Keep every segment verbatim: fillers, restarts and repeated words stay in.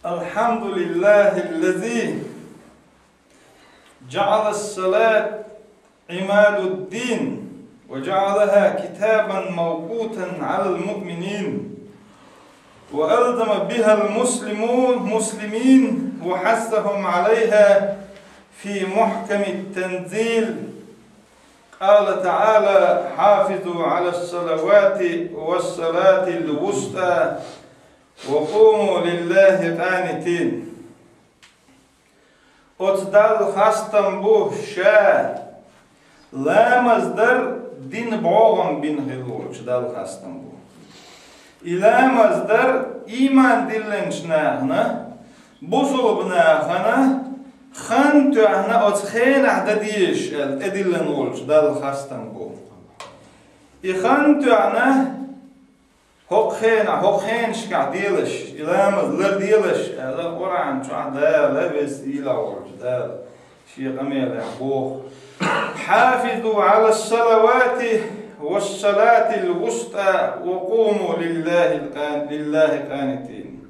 الحمد لله الذي جعل الصلاة عماد الدين، وجعلها كتابا موقوتا على المؤمنين، وألزم بها المسلمون، المسلمين، وحثهم عليها في محكم التنزيل. قال تعالى: حافظوا على الصلوات والصلاة الوسطى وقوموا لله قانتين. Оцу Далла хастам бу ша ламаз дар дин бӀогӀам бина хилла волчу Далла хастам бу. И ламаз дар ийман диллинчу нахана, бусулба нахана хан тоьхна оцу хенахь дан дезаш аьлла тӀедиллина волчу Далла хастам бу. И хан тоьхна хӀокху хенахь, хӀокху хенашкахь делаш, и ламаз ларделаш аьлла, Къуръан чохь Дала, веза сийлахь волчу Дала, Шен къамелехь боху: حافظوا على الصلوات والصلاة الوسطى وقوموا لله القان-، لله قانتين.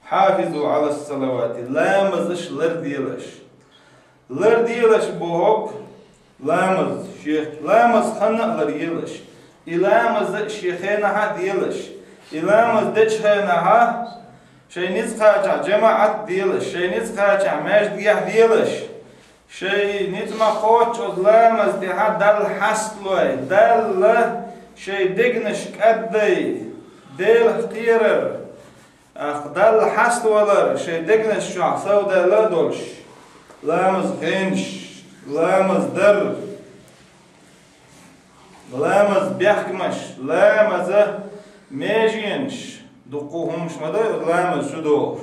حافظوا على الصلوات. Ламазаш ларделаш. Ларделаш бу хӀокху ламаз, шен ламаз ханна а ларъелаш. И ламаз а шен хенахь а делаш. И ламаз дечу хенахь а шайн ницкъ кхачахь жамаӀат делаш, шайн ницкъ кхачахь маьждигехь делаш. Шайн ницкъ ма кхоччу оцу ламаз тӀехь Далла хьасталой, Далла шайн дегнаш кӀаддай, Делах кхерар, ах, Далла хьаставалар шайн дегнаш чохь совдаьлла а долуш, ламаз хенаш, ламаз дар, ламаз бехкамаш, ламаза меженаш, дуккха хӀуманаш ма дай оцу ламаз чу догӀуш.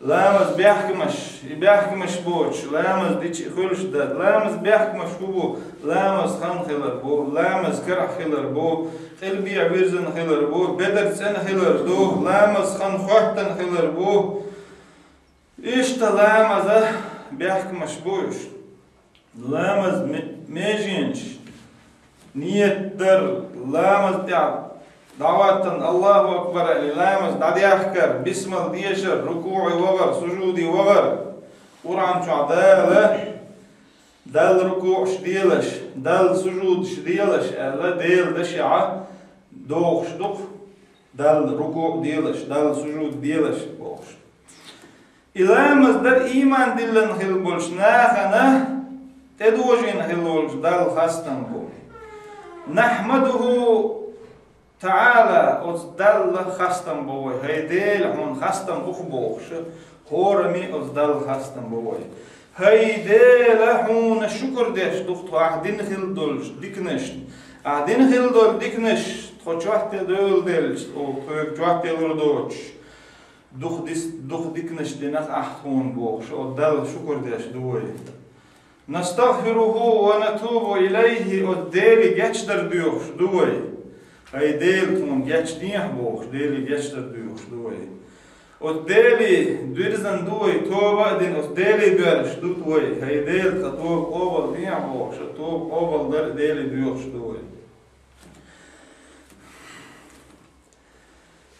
Ламаз бехкамаш, и бехкамаш боцуш, ламаз дичи хуьлуш дан, ламаз бехкамаш хӀун бу? Ламаз хан хилар бу, ламаз карахь хилар бу, къилбехьа вирзина хилар бу, бедар цӀена хилар ду, ламаз хан хӀоттана хилар бу. Иштта ламаза бехкамаш бу уьш. Ламаз ме-, меженаш, ниет дар, ламаз тӀехь дӀахӀоттана Аллаху акбар аьлла, ламаз дӀадехкар, бисмал дешар, рукуӀе вахар, сужуде вахар. Къуръан чохь Дала, Далла рукуӀаш делаш, Далла сужудаш делаш аьлла, Делан дашехь дохуш ду-кх, Далла рукуӀ делаш, Далла сужуд делаш бохуш. И ламаз дар ийман диллина хилла болчу нахана тӀедожийна хилла волчу Далла хастам бу. نحمده تعالى, оцу Далла хастам бо вай. ХӀай Дела, хьуна хастам бу-кх бохуш, хӀораммо оцу Далла хастам бо вай. ХӀай Дела, хьуна шукур деш ду-кх тхо ахь дина хилла долчу диканашна. Ахь дина хилла долу диканаш тхо чот тӀе девлла делча, тхо, тхоьга чот тӀе лур доцуш. Дукха дис-, дукха диканаш динарх ахь тхуна бохуш, оцу Далла шукур деш ду вай. نستغفره ونتوب إليه, оцу Деле гечдар доьхуш ду вай. ХӀай Дела, тхуна гечдехьа бохуш, Деле гечдар доьхуш ду вай. Оцу Деле вирзина ду вай, тоба а дина, оцу Деле доьрзуш ду вай. ХӀай Дела, тхан тоба къобалдехьа бохуш, тоба къобалдар Деле доьхуш ду вай.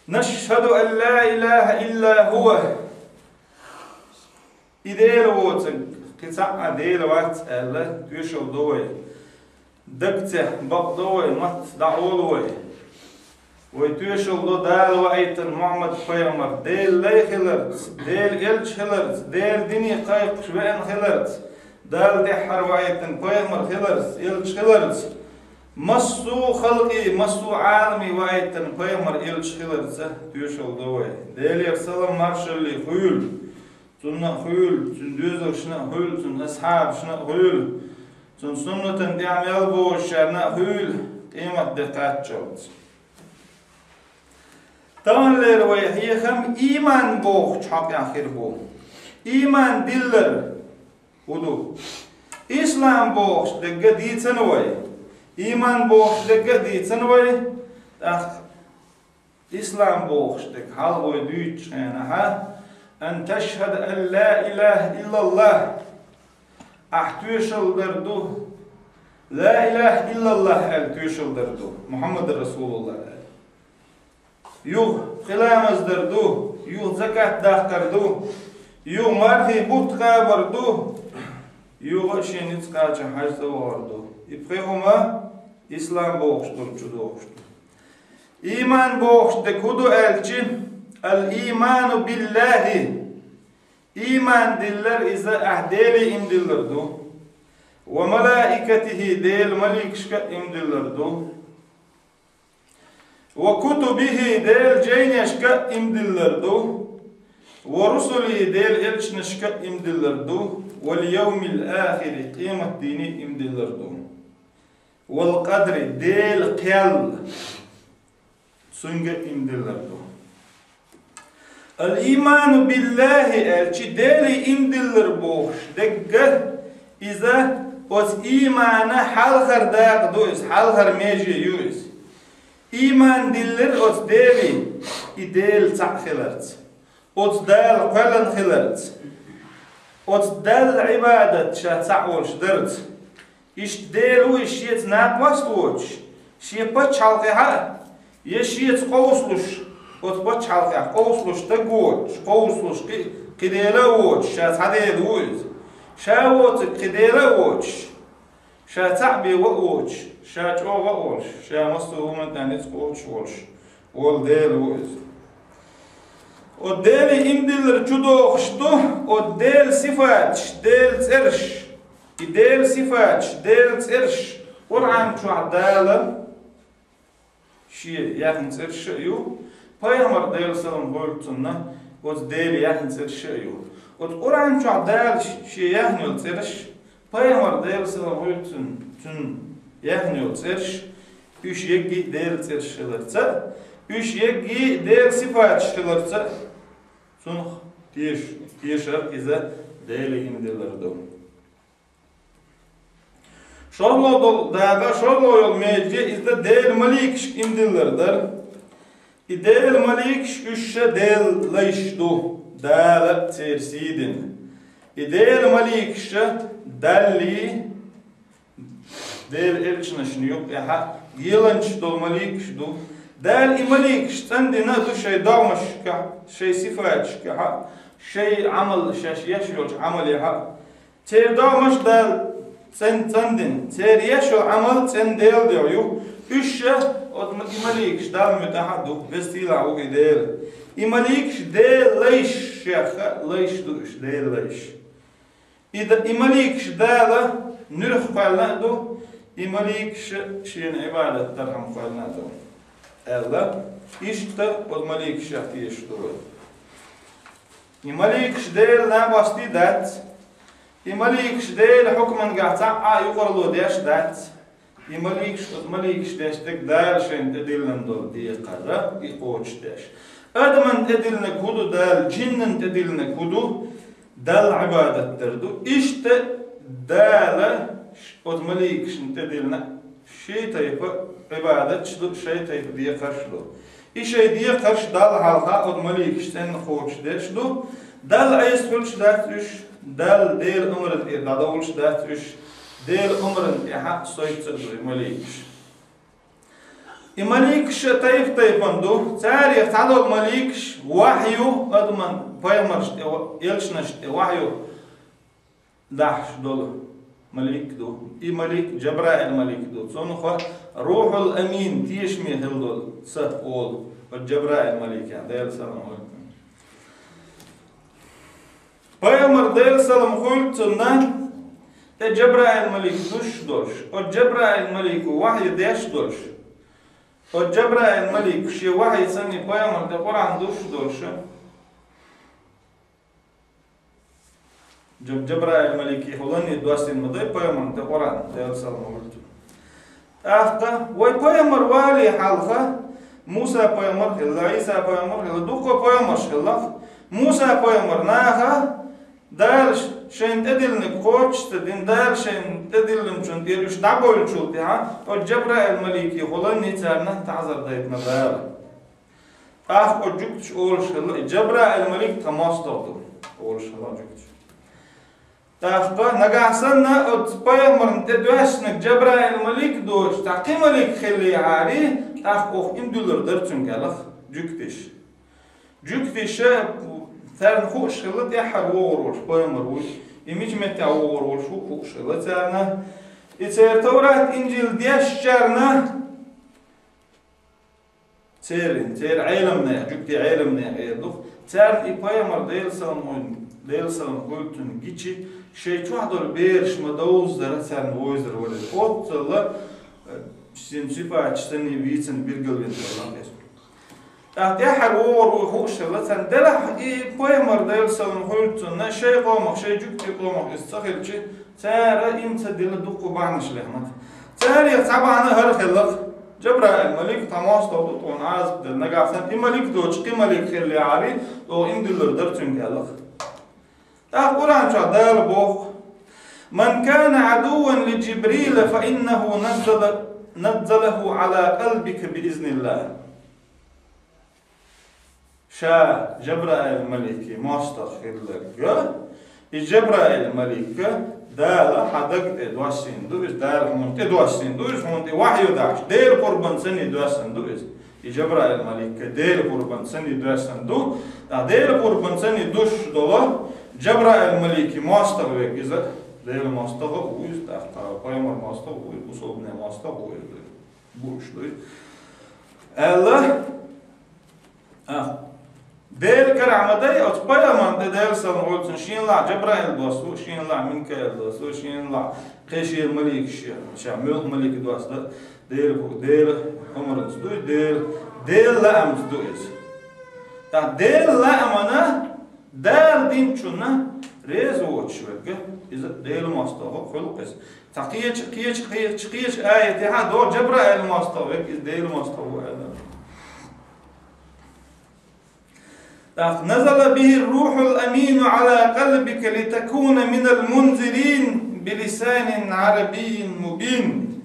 نشهد أن لا إله إلا هو. И Дела воцург кхин цхьа а Дела вац аьлла, тоьшалла до вай. Дагцехь бакъдо вай, маттаца дӀакъовлу вай. Вай тоьшалла до Дала ваийтина Мухьаммад-пайхамар Делан лай хиларца, Делан элча хиларца, Делан дине кхайкхаш веана хиларца, Дала тӀаьххьара ваийтина пайхамар хиларца, элча хиларца, массо а халкъе, массо а Ӏаламе ваийтина пайхамар, элча хиларца тоьшалла до вай. Делера салам-маршалла хуьлда цунна а хуьлда, цуьнан доьзалшна а хуьлда, цуьнан асхьабашна а хуьлда, цуьнан суннатана тӀехь мел бовзучарна а хуьлда, къематде кхаччалц. Таханлера вай хьехам ийман бохучу хьокъехь хир бу. Ийман диллар хӀун ду? Ислам бохуш дерг а дийцина вай. Ийман бохуш дерг а дийцина вай. ТӀаккха ислам бохуш дерг хьалха вай дуьйцучу хенахь, أن تشهد أن لا إله إلا الله. Ахь тоьшалла дар ду, ла илаха иллаллах аьлла тоьшалла дар ду, Мухьаммад расулуллах аьлла. Юха пхи ламаз дар ду, юха закат даккхар ду, юха мархий бутт кхабар ду, юха шен ницкъ кхача хьажцӀа вахар ду. И пхи хӀума ислам бохуш долчу дохуш ду. Ийман бохуш дерг хӀун ду аьлчи, ал-ийману биллахи. Ийман диллар иза ахь Деле ийман диллар ду. Ва малаикатихи, Делан маликашка ийман диллар ду. Ва кутубихи, Делан жайнашка ийман диллар ду. Ва русулихи, Делан элчанашка ийман диллар ду. Вал йовмил ахири, къематдийне ийман диллар ду. Вал къадри, Делан кхел, цуьнга ийман диллар ду. Ал-ийману биллахи аьлчи, Деле ийман диллар бохуш дерг, иза оцу иймана хьалхара дакъа ду иза, хьалхара меже ю иза. Ийман диллар оцу Деле, и Дела цхьаъ хиларца, оцу Дала кхоьллина хиларца, оцу Далла Ӏибадат ша цхьаъ волуш дарца. Иштта Дела ву иза шеца накъост воцуш, шен пачхьалкхехь а, я шеца къовсалуш, оцу пачхьалкхехь къовсалуш стаг воцуш, къовсалуш кхи-, кхин Дела а воцуш, ша цхьа Дела ву иза. Ша воцург кхин Дела а воцуш, ша цхьаъ бен ван а воцуш, ша чӀогӀа а волуш, ша массо а хӀуманна тӀехь ницкъ кхочуш волуш волу Дела ву иза. Оцу Деле ийман диллар чу дохуш ду оцу Делан сифаташ, Делан цӀераш. И Делан сифаташ, Делан цӀераш Къуръан чохь Дала шен яьхна цӀераш а ю, пайхамар, Делан салам хуьлда цунна, оцу Делан яьхна цӀераш а ю. Оцу Къуръан чохь Дала шен яьхна йолу цӀераш, пайхамар, Делан салам хуьлда цунна, цунна яьхна йолу цӀераш, уьш еггий Делан цӀераш хиларца а, уьш еггий Делан сифаташ хиларца а, цунах теш-, тешар иза Деле ийман диллар ду. ШолгӀа долу дакъа, шолгӀа йолу меже иза Делан маликашка ийман диллар дара. И Делан маликаш уьш ша Делан лайш ду, Дала церан сий дина. И Делан маликаш ша Даллий, Делан элчанашна юкъехь а геланчаш долу маликаш ду. Дала и маликаш цӀандина а ду шайн догӀмашкахь, шайн сифаташкахь а, шайн Ӏамал, шаьш еш йолчу Ӏамалехь а. Церан догӀмаш Дала цӀан-, цӀандина, церан еш йолу Ӏамал цӀена Делан дуьхьа ю. Уьш ша, оцу ма-, и маликаш Далла муьтӀахь а ду, веза-сийлахь ву и Дела. И маликаш Делан лайш шех а, лайш ду уьш, Делан лайш. И да-, и маликаш Дала нуьрах кхоьллина а ду, и маликаш шена Ӏибадат дархьама кхоьллина а ду, аьлла, иштта оцу маликашех тешаш ду вай. И маликаш Делан накъостий дац, и маликаш Делан хьукмангахь цхьа а юкъарло деш дац. И маликаш, оцу маликаш деш дерг Дала шайна тӀедиллина долу декхар а, и кхочушдеш. Адамна тӀедиллинарг хӀун ду Дала, жинна тӀедиллинарг хӀун ду, Далла Ӏибадат дар ду. Иштта Дала оцу маликашна тӀедиллина шайн тайпа Ӏибадаташ ду, шайн тайпа декхарш ду. И шайн декхарш Далла хьалха оцу маликаш цӀенна кхочушдеш ду. Далла Ӏеса хуьлуш дац уьш, Далла, Делан омрана тӀера дӀадовлуш дац уьш, Делан омрана тӀехь а сойтуш ца ду и маликаш. И маликаш тайп-тайпана ду, царех цхьадолу маликаш вахью, адаман пайхамаршна тӀе ва-, элчанашна тӀе вахью дахьаш долу малик ду. И малик Джабраил малик ду. Цунах Рухьул Амин, тешаме хила долу са олу. Оцу Джабраил маликехь, Делан салам хуьлда цунна. Пайхамар, Делан салам хуьлда цунна, тӀе Джабраил малик дусуш долуш. Оцу Джабраил малико вахьй деш долуш. Оцу Джабраил малико шен вахьй санна пайхамар тӀе Къуръан дусуш долуш. Джаб-, Джабраил малике хӀуланне доссийна ма дай пайхамарна тӀе Къуръан, Делан салам хуьлда цунна. ТӀаккха вай пайхамар валале хьалха, Муса пайхамар хилла, Ӏийса пайхамар хилла, дуккха пайхамарш хилла. Муса пайхамар наха Дала ш-, шайна тӀедиллинарг кхочуш ца дина, Дала шайна тӀедиллинчунна тӀера уьш дӀабевллачул тӀаьхьа, оцу Джабраил малике хӀуланне царна таӀзар дайтина Дала. ТӀаккха оцу жуьгташа олуш хилла, и Джабраил малик тхан мостагӀа ду, олуш хилла жуьгташа. ТӀаккха нагахь санна оцу пайхамарна тӀе доьссинарг Джабраил малик доцуш, цхьа кхин малик хиллехьарий, тӀаккха оха ийман диллар дара цуьнга аьлла. Жуьгтиша. Жуьгтиша, царна хууш хилла тӀаьххьара вогӀур волуш пайхамар вуй. И мича меттехь вогӀур волуш ву хууш хилла царна. И церан Таврат, Инжил дешчарна, церан, церан Ӏеламнех, жуьгтийн Ӏеламнех эр ду-кх, царна и пайхамар, Делан салам хуьлда, Делан салам хуьлда цунна, гича, шайн чохь долу бераш ма довза дара царна вовзар валийта. Оццул, э, шен сипаташ санна вийцина билгалвина хилла иза. ТӀаккха тӀаьххьара вогӀур ву хууш хилла царна. Делахь и пайхамар, Делан салам хуьлда цунна, шайн къомах, шайн жуьгтийн къомах иза ца хилча, цара и ма ца дилла дуккха бахьанаш лехна. Царех цхьа бахьана хӀара хилла-кх: Жабраил малик тхан мостагӀ ду, тхуна Ӏазап дер. Нагахь санна и малик доцуш кхин малик хиллехьара, тхо и ма диллар дара цуьнга аьлла-кх. ТӀаккха Къуръан чохь Дала боху: «Ман кана Ӏадувван ли Джибрила, фа иннаху наззала, наззалаху Ӏала къалбика би изниллах». Ша Жабраил маликан мостагӀа хилларг, и Жабраил малик Дала хьан даг тӀе доссийна ду иза, Дала хьуна тӀе доссийна ду иза, хьуна тӀе вахью дахьаш, Делан къурбанца санна доьссина ду иза. И Жабраил малик Делан къурбанца санна доьссина ду, ткъа Делан къурбанца санна дуьсуш долу Жабраил маликан мостагӀа верг иза, Делан мостагӀа а ву иза, тӀаккха пайхамар мостагӀа а ву иза, бусалбанийн мостагӀа а ву иза, бууш ду иза. Аьлла, а, Делан карахь ма дай, оцу пайхамарна тӀе, Делан салам хуьлда цунна, шена лахь Жабраил доссийна ву, шена лахь Минкаил доссийна ву, шена лахь кхечу маликаша, ша муьлхха малик доссийна, Делан, Делан омранца ду иза, Делан, Делан лаамца ду иза. ТӀаккха Делан лаамна Дала динчунна реза воцуш верг, иза Делан мостагӀа хуьлу-кх иза. Цхьа кхечу, кхечу, кхечу, кхечу аятехь а догӀу Жабраил мостагӀа верг, иза Делан мостагӀа ву аьлла. ТӀаккха: «Назала бихи рухьул амину Ӏала къалбика литакуна минал мунзирин билисанин Ӏарабиййин мубин».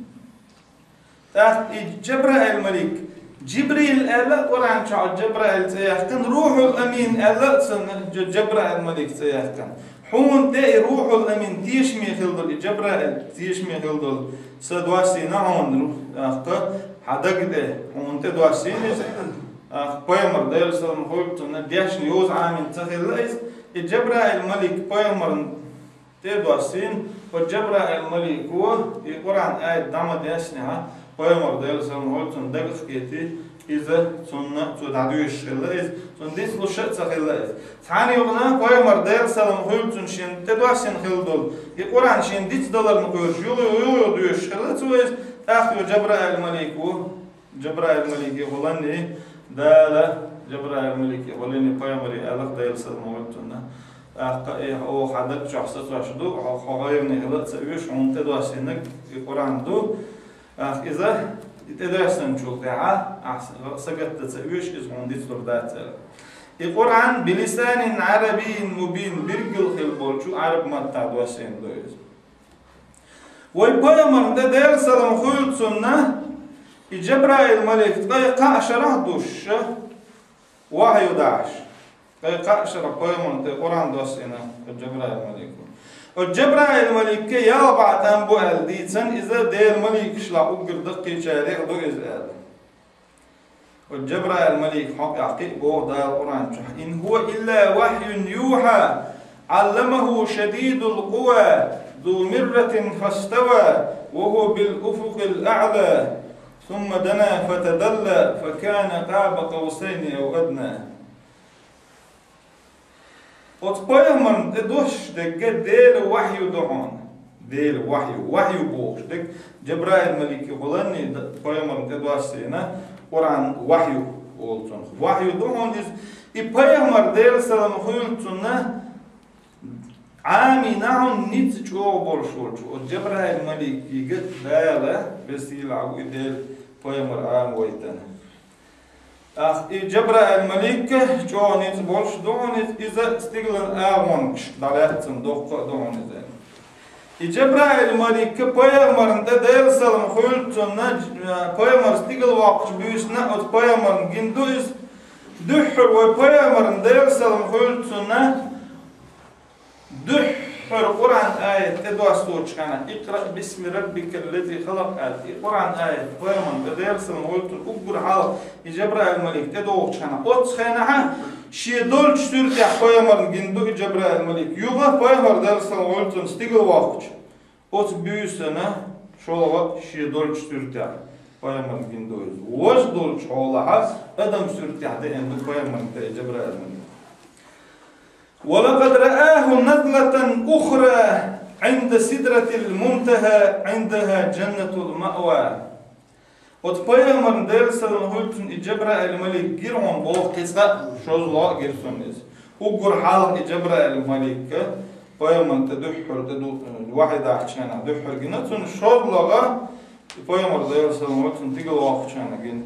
ТӀаккха и Жабраил малик, Джибрил аьлла Къуръан чохь Жабраил цӀе яьккхина, Рухьул Амин аьлла а цунна Жа-, Жабраил малик цӀе яьккхина. Хьуна тӀе и Рухьул Амин тешаме хилла долу, и Жабраил тешаме хилла долу са доссийна хьуна, тӀаккха хьан даг тӀе, хьуна тӀе доссийна иза. ТӀаккха пайхамар, Делан салам хуьлда цунна, дешна йоза Ӏамийна ца хилла иза. И Жабраил малик пайхамарна тӀе доссийна, оцу Жабраил малико и Къуръан аят дӀа ма деснехь, пайхамар, Делан салам хуьлда цунна, дагах кхетий, иза цунна, цо дӀадоьшуш хилла иза, цунна дицлуш а ца хилла иза. Цхьана юкъана пайхамар, Делан салам хуьлда цунна, шена тӀе доссийна хилла долу и Къуръан шена дицдаларна кхоьруш, юха, юха, юха доьшуш хилла цо иза, тӀаккха Жабраил малик ву. Жабраил малике гӀуланний, Дала Жабраил малике гӀуланний пайхамаре аьлла-кх, Делан салам хуьлда цунна: «ТӀаккха и хьо хьан даг чохь сацош ду, хьо, хьо гӀайгӀане хила а ца оьшу, хьуна тӀе доссийнарг и Къуръан ду. ТӀаккха иза, и тӀедоьссинчул тӀаьхьа ахь са-, сагатдан ца оьшу, иза хьуна дицлур дац», аьлла. И Къуръан билисанин Ӏарабиййин мубин, билггал хилла болчу Ӏараб маттахь доссийна ду иза. Вай пайхамарна тӀе, Делан салам хуьлда цунна, и Жабраил малик ткъе кхаа шарахь душша вахью дахьаш. Ткъе кхаа шарахь пайхамарна тӀе Къуръан доссийна оцу Жабраил малико. Оцу Жабраил маликке ялх бӀе тӀам бу аьлла дийцина, иза Делан маликашлахь уггар даккхийчарех ду иза аьлла. Оцу Жабраил малик хьокъехь кхин а боху Дала Къуръан чохь: «Ин хӀува илла вахьюн юхьа, Ӏалламаху шадидул къува, зу мирратин фастава, ва хӀува бил уфукъил аӀла, сумма дана фатадалла, факана къаба къавсайни ав адна». Оцу пайхамарна тӀе доссуш дерг Делан вахью ду хьуна. Делан вахью, вахью бохуш дерг Жабраил малике гӀуланний д-, пайхамарна тӀе доссийна, Къуръан вахью олу цунах. Вахью ду хьуна иза. И пайхамар, Делан салам хуьлда цунна, Ӏамийна хьуна ницкъ чӀогӀа болуш волчу оцу Жабраил маликига Дала, веза-сийлахь ву и Дела, пайхамар Ӏамавайтина. ТӀаккха и Жабраил малик чӀогӀа ницкъ болуш ду хьуна иза, иза стигалан агӀонгаш дӀалаьцна доккха а ду хьуна иза. И Жабраил малик пайхамарна тӀе, Делан салам хуьлда цунна, пайхамар стигала воккхуш буьйсина, оцу пайхамарна гина ду иза. Дуьххьара вай пайхамарна, Делан салам хуьлда цунна, дуьххьара Хьо Къуръан аят тӀедоссочу хенахь, «Икъраъ бисми раббикал лази халакъ», аьлла, и Къуръан аят пайхамарна тӀе, Делан салам хуьлда цунна, уггар хьалха и Жабраил малик тӀедогӀучу хенахь, оццу хенахь шен долчу суьртехь пайхамарна гина ду и Жабраил малик. Юха пайхамар, Делан салам хуьлда цунна, стигала воккхучу оцу буьйсанна шолгӀа шен долчу суьртехь пайхамарна гина ду иза. Важа долчу хьолахь адам суьртехь деана ду пайхамарна тӀе и Жабраил малик. «Ва лакъад рааху назлатан ухра Ӏинда сидратил мунтаха, Ӏиндаха жаннатул маъва». Оцу пайхамарна, Делан салам хуьлда цунна, и Жабраил малик гира хьуна боху кхин цкъа, шозлагӀа а гира цунна иза. Уггар хьалха и Жабраил малик пайхамарна тӀе дуьххьара тӀе ду-, вахьи дахча хенахь дуьххьара гина цунна, шозлагӀа и пайхамар, Делан салам хуьлда цунна, стигала воккхучу хенахь гина.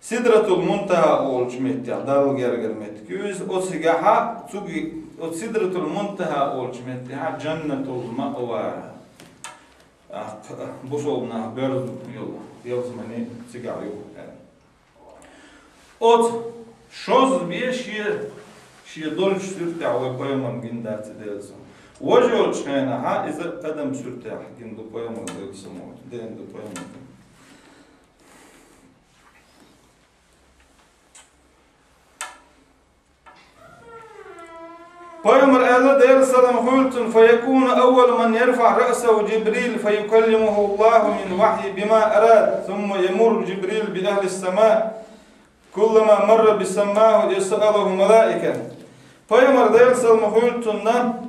Сидратул Мунтаха олучу меттехь, Далла гергара меттиг ю иза, оцигахьа, цуьнга, оцу Сидратул Мунтаха олучу меттехьа Жаннатул Маъва. Ахь, бусалба нах берза йолу ялсамани цигахь ю, аьлла. Оцу шозза бен шен, шен долчу суьртехь вай пайхамарна гина дац и, Делан салам. Важа йолчу хенахьа иза адам суьртехь гина ду пайхамар, Делан салам, деана ду пайхамар. Пайхамар аьлла, Делан салам хуьлда цунна: «Фаякуну аввалу ман ярфаъу раъсаху Жибрил, фаюкаллимуху Аллаху мин вахьи бима арад, сумма ямурру Жибрил би ахлис сама, куллама марра би самаху ясъалуху малаика». Пайхамар, Делан салам хуьлда цунна,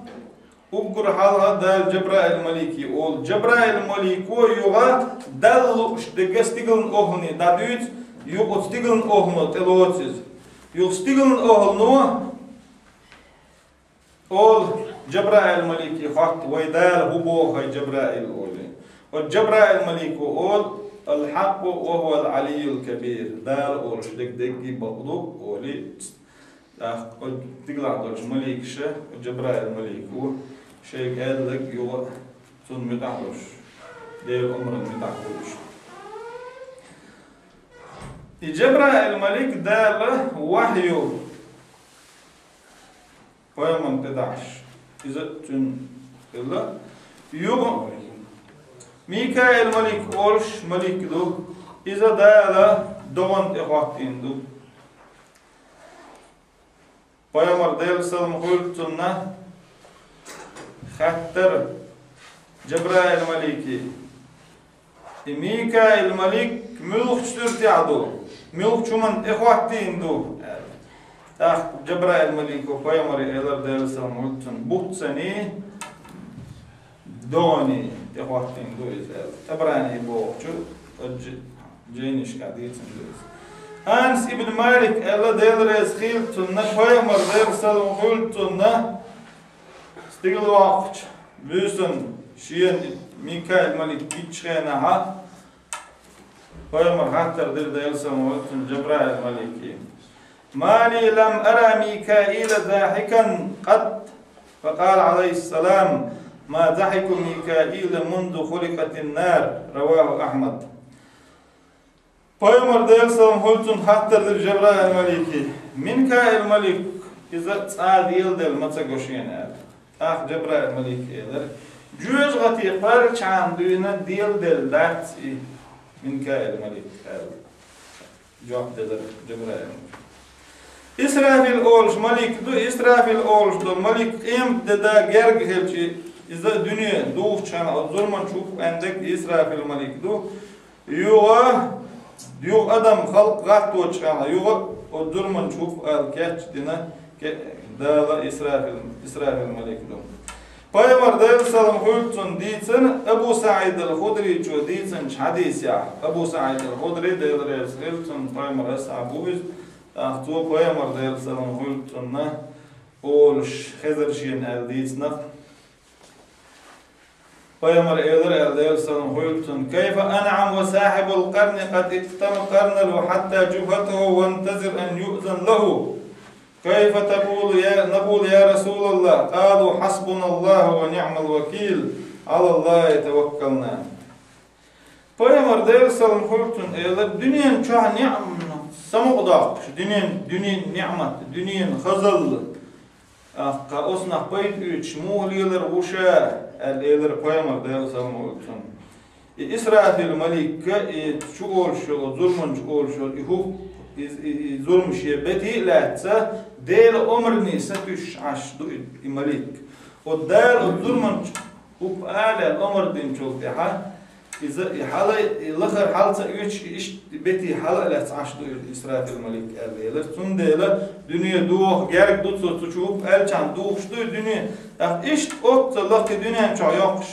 уггар хьалха Дала Жабраил малике олу. Жабраил малико юха Далла лууш дерг стигалан охӀлане дӀадуьйцу, юха оцу стигалан охӀлано тӀелоцу иза. Юха стигалан охӀлано олу Жабраил малике, хотту: «Вай Дала хӀун боху, хӀай Жабраил?» — олий. Оцу Жабраил малико олу: «Ал-хьакъу ва хӀуал Ӏалийюл кабир». Дала олуш дерг дерриге бакъ ду, олий. ТӀаккха оцу стигалахь долчу маликаша, оцу Жабраил малико шайга аьлларг юха цунна муьтӀахь долуш, Делан омранна муьтӀахь долуш. И Жабраил малик Дала вахью пайхамарна тӀе дахьаш, иза цуьнан хилла. Юха Микаил малик олуш малик ду, иза Дала догӀанна тӀе хӀоттийна ду. Пайхамар, Делан салам хуьлда цунна, хаьттира Жабраил малике: «И Микаил малик муьлхачу суьртехь ду, муьлхачу хӀуманна тӀе хӀоттийна ду?» — аьлла. ТӀаккха Жабраил малико пайхамаре элира, Делан салам хуьлда цунна: «Буццанний, догӀанний тӀе хӀоттийна ду иза», — аьлла. ТӀабарани бохучу оцу жайнашкахь дийцина ду иза. Анас ибн Малик аьлла, Дела реза хуьлда цунна, пайхамар, Делан салам хуьлда цунна, стигала воккхучу буьйсанна шена Микаил малик гиччу хенахьа, пайхамар хаттар дира, Делан салам хуьлда цунна, Жабраил малике: «Ма ли лам ара Микаила захикан къат?» Факъала, алайхиссалам: «Ма захика Микаила мунзу хуликъатин нар». Раваху Ахмад. Пайхамар, Делан салам хуьлда цунна, хаттар дира Жабраил малике: «Микаил малик, иза цкъа а деладелла ма ца го шена?» — аьлла. ТӀаккха Жабраил малике элира: «Жоьжахати кхоьллинчхьана дуьйна деладелла дац и Микаил малик», — аьлла. Жоп делира Жабраил. Исрафил олуш малик ду, Исрафил олуш долу малик къемат де да герга хилча, иза дуьне духучу хенахь, оцу зурманчу хӀуп аьнна дерг Исрафил малик ду. Юха, юха адам, халкъ гӀатточу хенахь, юха оцу зурманчу хӀуп аьлла кечдина, ке-, Дала Исрафил, Исрафил малик ду. Пайхамар, Делан салам хуьлда цунна, дийцина Абу СаӀид ал-Худричо дийцинчу хьадисехь. Абу СаӀид ал-Худри, Дела реза хуьлда цунна, пайхамар асхьаб ву иза. ТӀаккха цо пайхамар, Делан салам хуьлда цунна, олуш хезира шена аьлла дийцина. Пайхамар элира аьлла, Делан салам хуьлда цунна: «Кайфа анъам ва сахибул къарни къад иттама къарнаху хьатта жуфатаху вантазир ан юъзан лаху». «Кайфа такъулу я, накъулу я Расулаллах?» Къалу: «Хьасбуналлаху ва ниъмал вакил, Ӏалаллахи таваккална». Пайхамар, Делан салам хуьлда цунна, элира: дуьнен чохь ниъмат самукъадоккхуш, дуьнен, дуьнен ниъмат, дуьнен хазалла, Ахкха оцунах пайда оьцуш муха лелар ву ша, аьлла элира пайхамар, Делан салам хуьлда цунна. И Исрафил малик, и чу олуш йолу, зурманча олуш йолу, и хӀуп, и, и, и зурма шен бетий а лаьцна, Делан омране сатуьйсуш Ӏаш ду и, и малик. Оцу Дала оцу зурманча хӀуп ала аьлла омра динчул тӀаьхьа, иза и хьала, и лахара хьал ца оьцуш, и иштта бетий хьала а лаьцна Ӏаш ду и Исрафил малик аьлла элира. Цундела дуьне дохо герга ду цо, цу чу хӀуп аьллачхьана духуш ду и дуьне. ТӀаккха иштта оццул лакха дуьнен чохь йоккхуш,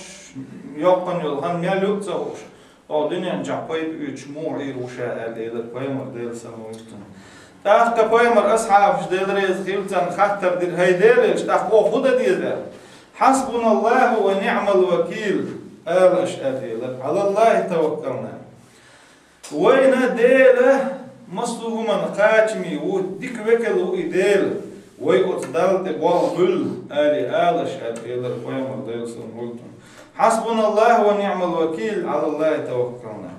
йоккхун йолу хан мел ю а ца хууш, оха дуьнен чохь пайда оьцуш муха Ӏийр ву ша аьлла элира пайхамар, Делан салам хуьлда цунна. ТӀаккха пайхамар асхьабаш, Дела реза хила царна, хаттар дира: «ХӀай Делан элча, тӀаккха оха хӀун дан деза?» аьлла. «Хьасбуналлаху ва ниъмал вакил», ала аша аьлла элира, «Ӏалаллахи таваккална». Вайна Дела массо а хӀуманна кхачаме ву, дика векал ву и Дела, вай оцу Далла тӀе болх буьллу, алий ала аша аьлла элира пайхамар, Делан салам хуьлда цунна. «Хьасбуналлаху ва ниъмал вакил, Ӏалаллахи таваккална».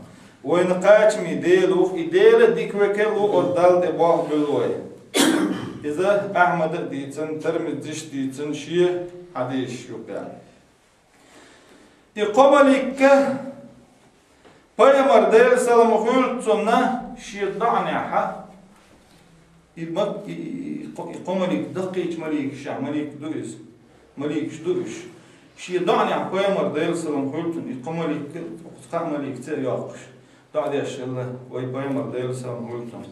Вайна кхачаме Дела ву, и Дела дика векал ву, оцу Далла тӀе болх буьллу вай. Иза Ахьмада а дийцина, Тирмизис а дийцина шен хьадисаш юкъа. И кхо малик, пайхамар, Делан салам хуьлда цунна, шен доӀанехь, и ма-, и, и, и кхо, и кхо малик даккхийчу маликашех малик ду иза, маликаш ду уьш. Шен доӀанехь пайхамар, Делан салам хуьлда цунна, и кхо малик, кхо маликца а йоккхуш, доӀа деш хилла вай пайхамар, Делан салам хуьлда цунна: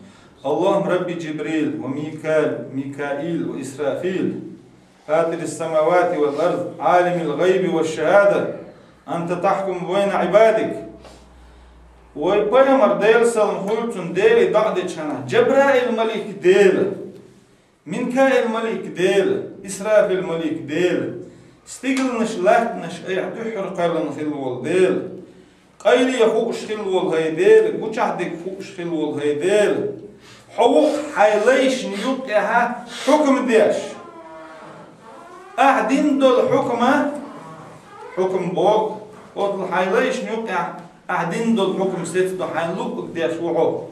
«Аллахумма Рабби Джибрил ва Микал-, Микаил ва Исрафил, фатирис самавати вал ард, Ӏалимил гӀайби ва шахада, анта тахкуму байна Ӏибадик». Вай пайхамар, Делан салам хуьлда цунна, Деле доӀа дечу хенахь: «Джабраил малик Дела, Минкаил малик Дела, Исрафил малик Дела, стигланаш, латтанаш айхьа дуьххьара кхоьллина хилла волу Дела, къайле хууш хилла волу хӀай Дела, гучахь дерг хууш хилла волу хӀай Дела, хьо ву хьайн лайшна юккъехьа хьукам деш. Ахьа дина долу хьукма, хьукам боху, оцу хьайн лайшна юккъехь ахьа дина долу хьукам сецна ду, хьайн луъург деш ву хьо»,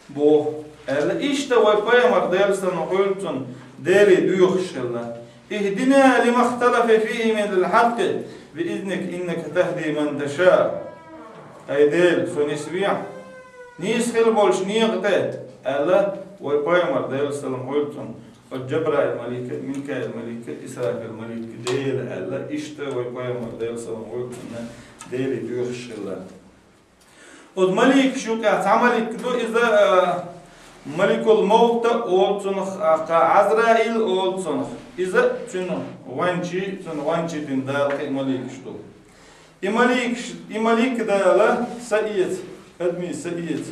боху, аьлла. Иштта вай пайхамар, Делан салам хуьлда цунна, Деле доьхуш хилла: «Ихдина лима ихталафа фихи минал хьакъкъи би изника, иннака тахди ман таша». «ХӀай Дела, со нисвехьа нийса хила болчу некъа тӀе», аьлла вай пайхамар, Делан салам хуьлда цунна, оцу Джабраил малика, Минкаил малика, Исрафил малика Дела аьлла. Иштта вай пайхамар, Делан салам хуьлда цунна, Деле доьхуш хилла. Оцу маликаш юкъахь цхьа малик ду иза, а, Маликул Мовта олу цунах, а, кха Ӏазраил олу цунах. Иза цуьнан гӀоьнчий, цуьнан гӀоьнчий дина Дала кхин а маликаш ду. И маликаш, и малик Дала са эца, адамийн са эца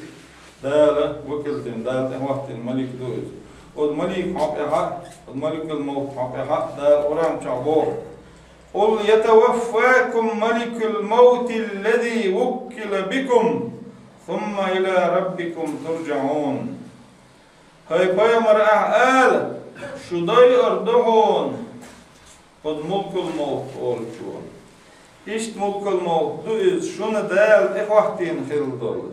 Дала векал дина, Дала тӀехӀоттийна малик ду иза. Оцу малик хьокъехьа, оцу Маликул Мовт хьокъехьа Дала Къуръан чохь боху: «Къул ятаваффакум маликул мавтиллази вуккила бикум, сумма ила раббикум турджаӀун». ХӀай пайхамар, ахьа ала: «Шу дойур ду хьуна оцу Мулкул Мовт олучо». Иштта Мулкул Мовт ду иза, шуна Дала тӀехӀоттийна хилла долу.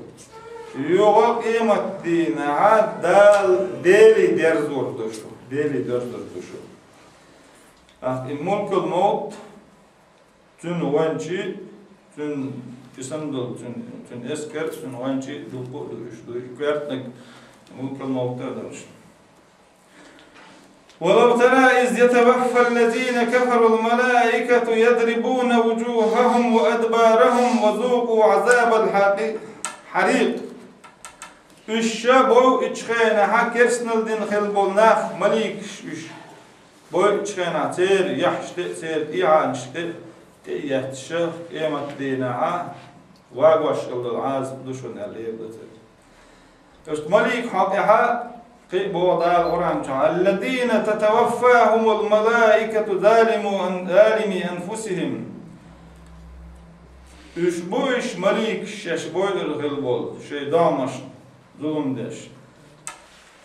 Юха къематдийнахьа Дала Деле дерзор ду шу, Деле дерзор ду шу. ТӀаккха и Мулкул Мовт, цуьнан гӀоьнчий, цуьнан и санна долу, цуьнан, цуьнан эскар, цуьнан гӀоьнчий дуккха а ду, уьш ду, и коьртаниг Мулкул Мовта а долуш. «Ва лав тара из ятаваффаллазина кафарул малаикату ядрибуна вуджухахум ва адбарахум ва зукъу азабал хьакъи-, хьарикъ». Уьш ша бойъучу хенахьа керстанал дина хилла болу нах, маликаш уьш. Бойъучу хенахь церан яххьаш тӀе а, церан тӀехьанаш тӀе а, тӀе а етташ, къематдийнахьа вагош хилла долу Ӏазап ду шуна аьлла, эр ду церан. Иштта малик хьокъехьа кхин а боху Дала Къуръан чохь: «Аллазина татаваффахумул малаикату залиму ан-, залими анфусихим». Уьш бу уьш маликаш шаьш бойъур хилла болу, шайн домашна зулам деш.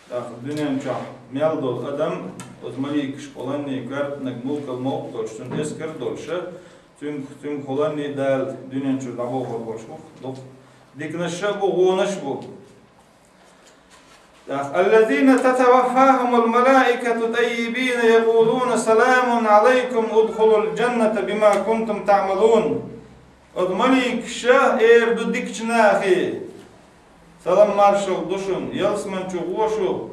ТӀаккха дуьнен чохь мел долу адам, оцу маликаш кхоланний коьртаниг Мулкул Мовт долуш, цуьнан эскар долуш, цуьнга, цуьнга кхоланний Дала дуьнен чуьра дӀабохур болуш бу, дукха диканаш а бу, вонаш а бу. الذين تتوفاهم الملائكة طيبين يقولون سلام عليكم ادخلوا الجنة بما كنتم تعملون. Оцу маликаша эр ду дикачу нахе: «Салам маршалла ду шуна, ялсамани чу гӀо шу,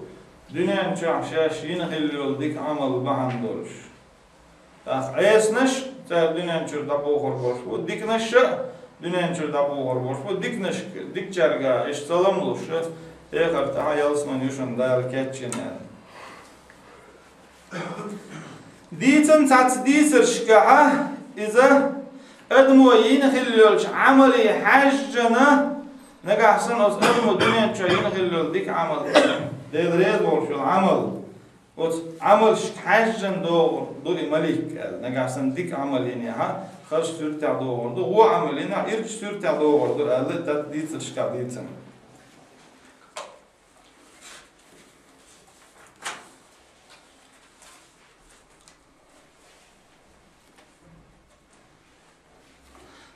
дуьнен чохь шаьш йина хилла йолу дика Ӏамал бахьана долуш». ТӀаккха Ӏесанаш, цара дуьнен чуьра дӀабохур болуш бу, диканаш а дуьнен чуьра дӀабохур болуш бу, диканашка, дикачаьрга иштта салам луш, эхарта тӀехь ялсамани ю шуна Дала кечйина аьлла. Дийцина цхьацца дийцаршкахь, иза адамо йина хилла йолчу Ӏамале хьаьжжина, нагахь санна оцу адамо дуьнен чохь йина хилла йолу дика Ӏамал, Дела реза волуш йолу Ӏамал, оцу Ӏамалшка хьаьжжина догӀур ду и малик аьлла. Нагахь санна дика Ӏамал йинехь, хазачу суьртехь догӀур ду, вон Ӏамал йинехь, ирчачу суьртехь догӀур ду аьлла, тат дийцаршкахь дийцина.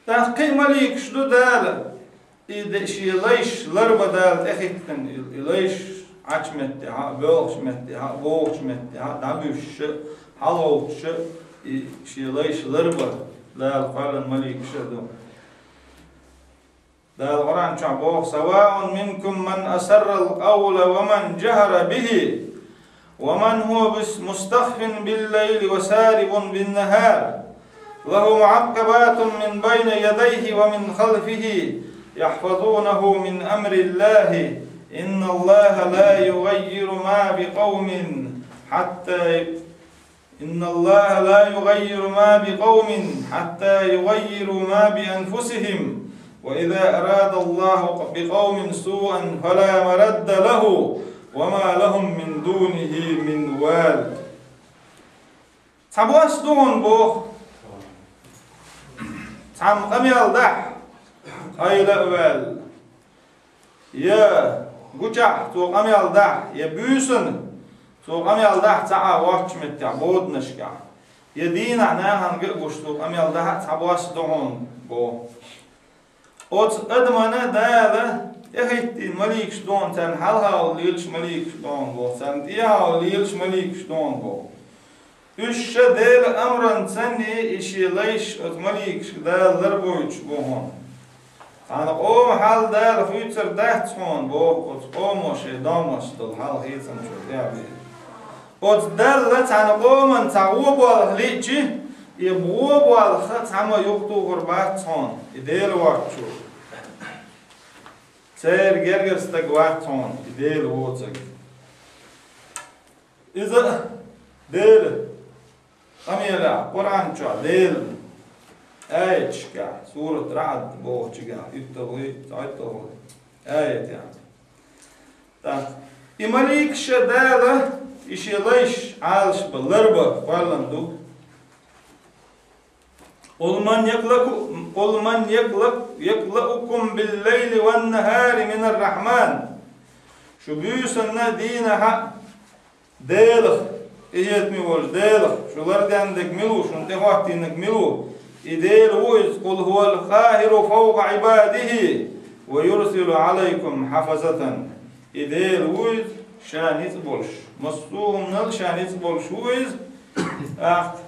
ТӀаккха кхин а маликаш ду Дала, и де-, шен лайш ларбан Дала тӀехӀиттина, и, и лайш Ӏачу меттехь а, боьлхучу меттехь а, богӀучу меттехь а, дӀабуьссуш а, хьалагӀовттуш а, и шен лайш ларбан Дала кхоьллина маликаш а ду. Дала Къуръан чохь боху: سواء منكم من أسر القول ومن جهر به ومن هو مستخف بالليل وسارب بالنهار له معقبات من بين يديه ومن خلفه يحفظونه من أمر الله إن الله لا يغير ما بقوم حتى إن الله لا يغير ما بقوم حتى يغيروا ما بأنفسهم وإذا أراد الله بقوم سوءا فلا مرد له وما لهم من دونه من وال. Цхьабосса ду хьуна боху, цхьамма къамел дахь, къайла а ваьлла, я гучахь цо къамел дахь, я буьйсанна цо къамел дахь цхьа а воцчу меттехь, боданашкахь, я дийнахь нахана ган а гуш цо къамел дахь а, цхьабосса ду хьуна боху. Оцу адамана Дала тӀехӀиттийна маликаш ду хьуна, царна хьалхавала лелаш маликаш ду хьуна боху, царна тӀехьавала лелаш маликаш ду хьуна боху. Уьш ша Делан амранца санна и шен лайш оцу маликашка Дала ларбойтуш бу хьуна. Цхьана къоман хьал Дала хуьйцур дац хьуна боху, оцу къомо шайн доммашца долу хьал хийцамчуьра тӀехь бен. Оцу Далла цхьана къоман цхьа вон болх лиъчи, и вон болх цхьамма юхатухур бац хьуна, и Дела воцчо. Церан гергара стаг вац хьуна, и Дела воцург. Иза Дела къамелехь, Къуръан чохь Делан аяташкахь, сурат Раъд бохучигахь, уьтталгӀий, цхьайтталгӀий аятехь. ТӀаккха и маликаш а Дала и шен лайш Ӏалашбан, ларбан кхоьллина ду. قل من يكلأك-، قل من يكلأ-، يكلأكم بالليل والنهار من الرحمن. Шу буьйсанна а, дийнахь а Делах, къинхетаме волчу Делах, шу ларденнарг мила ву, шуна тӀехӀоттийнарг мила ву? И Дела ву иза, قل هو القاهر فوق عباده ويرسل عليكم حفظة. И Дела ву иза, ша ницкъ болуш, массо а хӀуманал ша ницкъ болуш ву иза, тӀаккха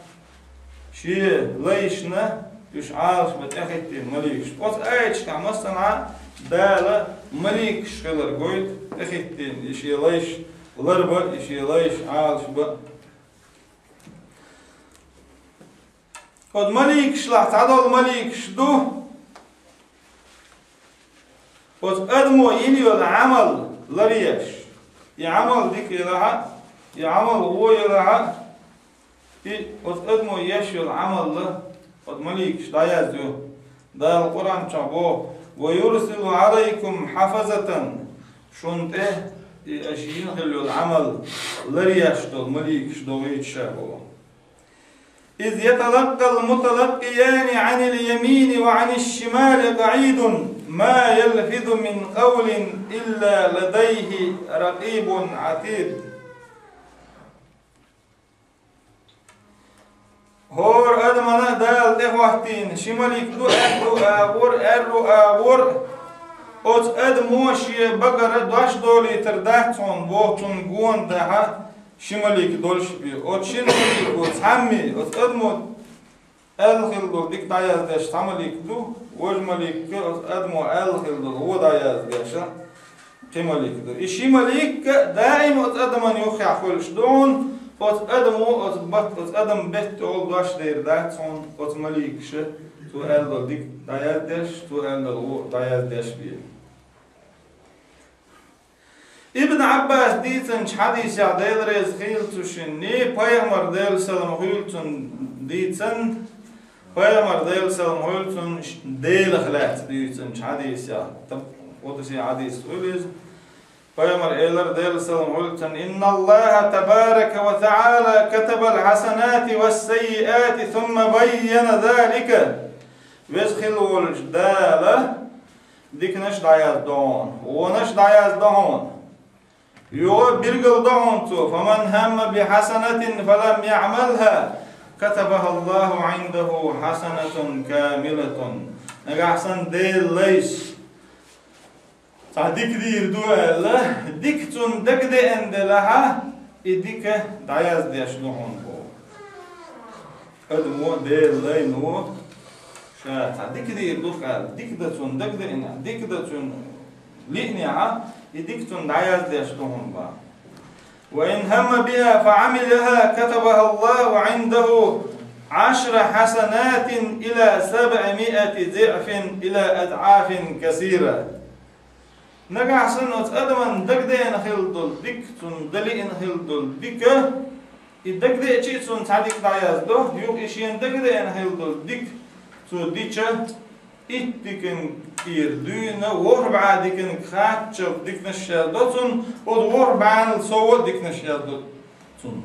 шен лайшна уьш Ӏалашбан тӀехӀиттийна маликаш. Оцу аяташкахь массанхьа Дала маликаш хилар гойту тӀехӀиттийна, и шен лайш ларбан, и шен лайш Ӏалашбан. Оцу маликашлахь цхьадолу маликаш ду, оцу адамо йина йолу Ӏамал ларъеш. И Ӏамал дика елахь а, и Ӏамал вон елахь а, и оцу адамо еш йолу Ӏамал а оцу маликаша дӀаязйо. Дала Къуръан чохь боху: ويرسل عليكم حفظة. Шуна тӀе и аша йина хилла йолу Ӏамал ларъеш долу маликаш догӀуьйту ша боху. إذ يتلقى المتلقيان عن اليمين وعن الشمال قعيد ما يلفظ من قول إلا لديه رقيب عتيد. ХӀора адамана Дала тӀехӀоттийна ши малик ду, аьрру агӀор, аьрру агӀор. Оцу адамо шен багара дош долийтар дац хьуна, боху, цунна гонахьа ши малик долуш бен. Оцу шина малико цхьаммо оцу адамо аьлла хилла долу дика дӀаяздеш цхьа малик ду, важа малик оцу адамо аьлла хилла долу вон дӀаяздеш кхин малик ду. И ши малик даим оцу адаман юххехь хуьлуш ду хьуна, оцу адамо оцу бат-, оцу адаман бетта олу дош дер дац хьуна оцу маликаша, цо аьлла долу дика дӀаяздеш, цо аьлла долу вон дӀаяздеш бен. Ибн Ӏаббас дийцинчу хьадисехь, Дела реза хуьлда цу шинна, пайхамар, Делан салам хуьлда цунна, дийцина, пайхамар, Делан салам хуьлда цунна, Делах лаьцна дуьйцинчу хьадисехь, тап-, къудси хьадис хуьлу иза. Пайхамар элира, Делан салам хуьлда цунна: «Инналлаха табарака ва таӀала катабал хьасанати вас саййиати, сумма баййана залика». Веза хилла волчу Дала диканаш дӀаяздо хьуна, вонаш дӀаяздо хьуна. Юха билгал до хьуна цо: «Фаман хамма би хьасанатин фалам яъмалха, катабаха Аллаху Ӏиндаху хьасанатун камилатун». Нагахь санна Делан лайш цхьа дика дийр ду аьлла, дика цунна дагадеана делахьа, и дика дӀаяздеш ду хьуна боху. Адамо, Делан лайно, ша цхьа дика дийр ду аьлла, дика дан цунна дагадеана, дика дан цунна лиънехьа, и дика цунна дӀаяздеш ду хьуна бан. «Ва ин хамма биха фа Ӏамилаха, катабаха Аллаху Ӏиндаху Ӏашра хьасанатин ила сабъимиати зиъфин ила адъафин касира». Нагахь санна оцу адаман дагадеана хилла долу дика, цунна далиъна хилла долу дика, и дагадеача а цунна цхьа дика дӀаяздо, юха и шена дагадеана хилла долу дика цо дича, итт диканга тӀера дуьйна, ворхӀ бӀе диканга кхаччалц диканаш яздо цунна, оцу ворхӀ бӀенал сов а диканаш яздо цунна.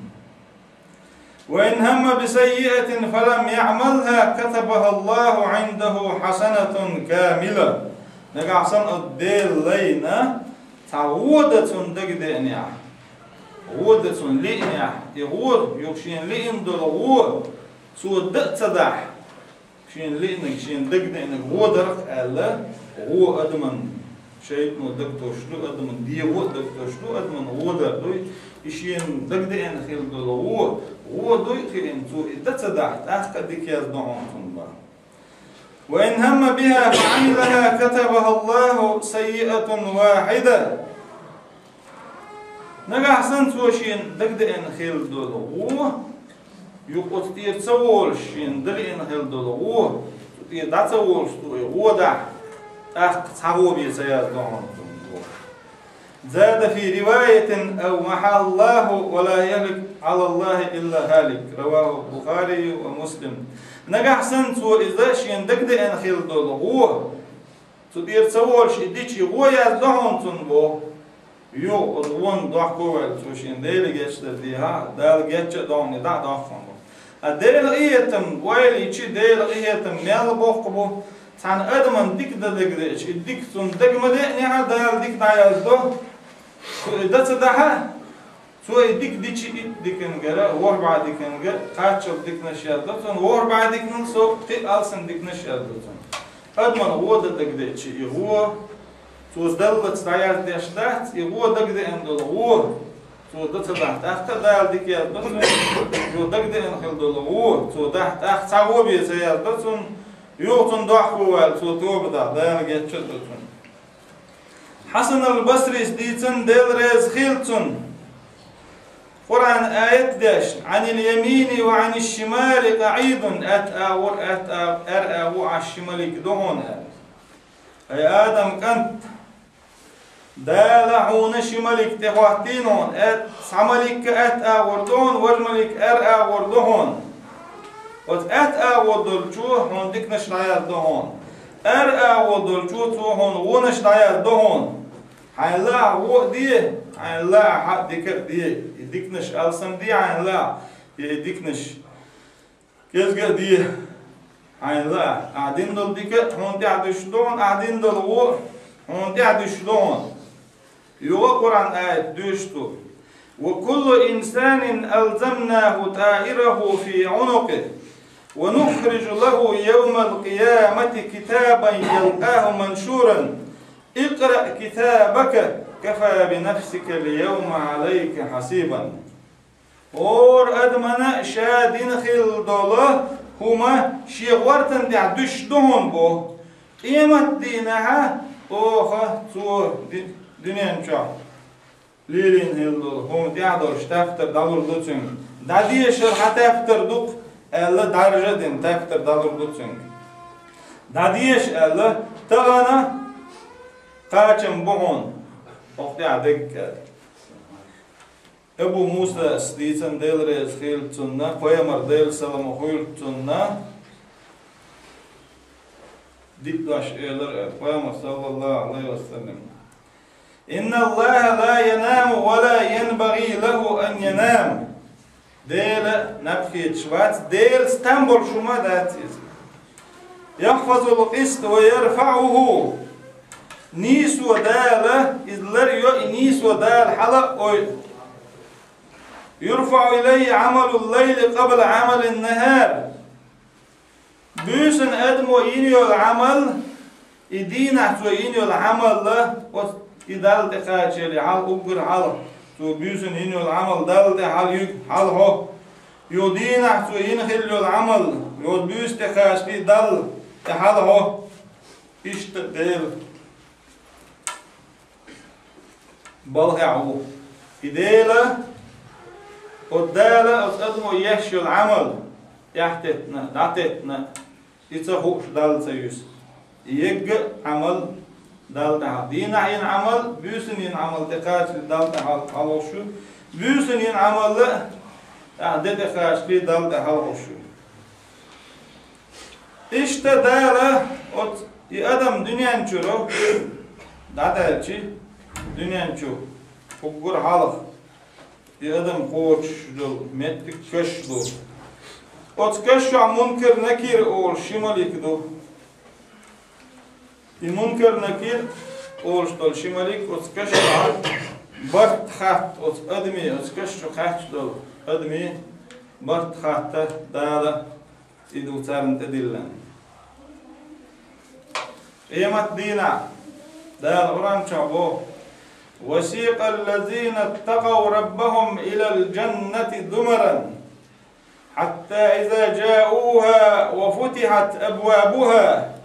«Ва ин хамма би саййиатин фалам яъмалха, катабаха Аллаху Ӏиндаху хьасанатун камила». Нагахь санна оцу Делан лайна цхьа вон дан цунна дагадеанехь, вон дан цунна лиънехь, и вон, юха шена лиъна долу вон, цо дан а ца дахь, шена лиънарг, шена дагадеанарг вон дара-кх аьлла, вон адаман шайтӀано дагатосуш ду, адаман дегӀо а дагатосуш ду, адаман вон дар дуй, и шена дагадеана хилла долу вон, вон дуй а хиъна, цо и дан ца дахь, тӀаккха а дика яздо хьуна цунна бан. «Ва ин хамма биха фа Ӏамилаха, катабаха Аллаху саййиатун вахьида». Нагахь санна цо шена дагадеана хилла долу вон, юха оцу тӀера ца волуш шена далиъна хилла долу вон, цу тӀера дӀа ца волуш цо и вон дахь, тӀаккха цхьа вон бен ца яздо хьуна цунна боху. «Зада фи риваятин: ав махьа Аллаху ва ла яхлику Ӏала Аллахи илла халик». Раваху Бухарию ва Муслим. Нагахь санна цо иза шена дагадеана хилла долу вон, цу тӀера ца волуш и дича, и вон яздо хьуна цунна боху. Юха оцу вонна дохко ваьлла цо шена Дела гечдар дехьа, Дала гечча а дохуна, и дӀа а дохкхуна бу. А Делан къинхетам, ойла йича, Делан къинхетам мел боккха бу, цхьана адаман дика дан дагадеача, и дика цунна дага ма деанехьа, Дала дика дӀаяздо, цо и дан ца дахьа, цо и дика дича, итт дикангара, ворхӀ бӀе диканга кхаччалц диканаш яздо цунна, ворхӀ бӀе диканал сов кхин а алсам диканаш яздо цунна. Адаман вон дан дагадеача, и вон, цо даллалц дӀаяздеш дац, и вон дагадеана долу вон, цо дан ца дахь, тӀаккха а Дала дика яздо цунна, цо дагадеана хилла долу вон, цо дахь, тӀаккха цхьа вон бен ца яздо цунна, юха цунна дохко ваьлла, цо тоба дахь, Дала гечча а до цунна. Хьасан ал-Басрис дийцина, Дела реза хуьлда цунна, Къуръан аят дешна: «Ӏанил ямини ва Ӏаниш шимали къаӀидун», атта агӀор, атта агӀ-, аьрра агӀо Ӏаш ши малик ду хьуна аьлла. Ай Адам кӀант, Дала хьуна ши малик тӀехӀоттийна хьуна, ат-, цхьа малик атта агӀор ду хьуна, важа малик аьрра агӀор ду хьуна. Оцу атта агӀо долчо хьуна диканаш дӀаяздо хьуна. Аьрра агӀо долчо цо хьуна вонаш дӀаяздо хьуна. Хьайн лаахь вон а де, хьайн лаахь дика а де, и диканаш алсам де хьайн лаахь, я и диканаш кӀезга а де хьайн лаахь. Ахь дина долу дика а хьуна тӀаьхьа дуьсуш ду хьуна, ахь дина долу вон а хьуна тӀаьхьа дуьсуш ду хьуна. Юха Къуръан аят дуьйцу цо: «Ва куллу инсанин алзамнаху таираху фи Ӏунукъи, ва нухрижу лаху явмал къиямати китабан ялкъаху маншуран». اقرأ كتابك كفى بنفسك اليوم عليك حسيبا. ХӀора адамана ша дина хилла долу хӀума шен гӀортан тӀехь дуьсуш ду хьуна боху. Къематдийнахьа оха цо ди-, дуьнен чохь лелийна хилла долу хӀума тӀехь долуш таптар дӀалур ду цуьнга. ДӀадешар хьан таптар ду-кх аьлла, даржа а дина таптар дӀалур ду цуьнга. ДӀадеша аьлла, тахана кхачам бу хьуна, хӀокху тӀехь дерг аьлла. Абу Мусас дийцина, Дела реза хуьлда цунна, пайхамар Делан салам хуьлда цунна, диъ дош элира пайхамар, саллаллаху Ӏалайхи ва саллам: «إن الله لا ينام ولا ينبغي له أن ينام». Дела наб хеташ вац, Делан стам болуш хӀума дац иза. «يخفض القسط ويرفعه». Нийсо Дала иза лар йо, и нийсо Дала хьала а ойу. «يرفع إليه عمل الليل قبل عمل النهار». Буьйсанна адамо йина йолу Ӏамал, и дийнахь цо йина йолу Ӏамал, оцу и Далла тӀекхачале хьалха, уггар хьалха, цо буьйсанна йина йолу Ӏамал Далла тӀе хьалха юьгу, хьалха хьо. Юха дийнахь цо йина хилла йолу Ӏамал, оцу буьйса тӀекхачале Далла тӀе хьалха хьо. Иштта Дела балхехь ву. И Дела, оцу Дала оцу адамо еш йолу Ӏамал, тӀаьхьатеттина, дӀатеттина, и ца хууш Далла ца юьсу. И егга а Ӏамал Далла тӀе хьалха. Дийнахь йина Ӏамал, буьйсанна йина Ӏамал тӀекхачале Далла тӀе хьалха хьалхуш ю. Буьйсанна йина Ӏамал а, тӀаккха де тӀекхачале Далла тӀе хьалхуш ю. Иштта Дала оцу и адам дуьнен чуьра дӀадаьлчи, дуьнен чу уггар хьалха и адам кхочуш долу меттиг каш ду. Оцу каш чохь Мункар-Накир олуш ши малик ду. И Мункар-Накир олуш долу ши малик оцу каш чохь барт хатта оцу адаме, оцу каш чу кхаьчна долу адаме барт хатта Дала и ду царна тӀедиллина. Къематдийнахь Дала Къуръан чохь боху: «وسيق الذين اتقوا ربهم إلى الجنة زمرا حتى إذا جاءوها وفتحت أبوابها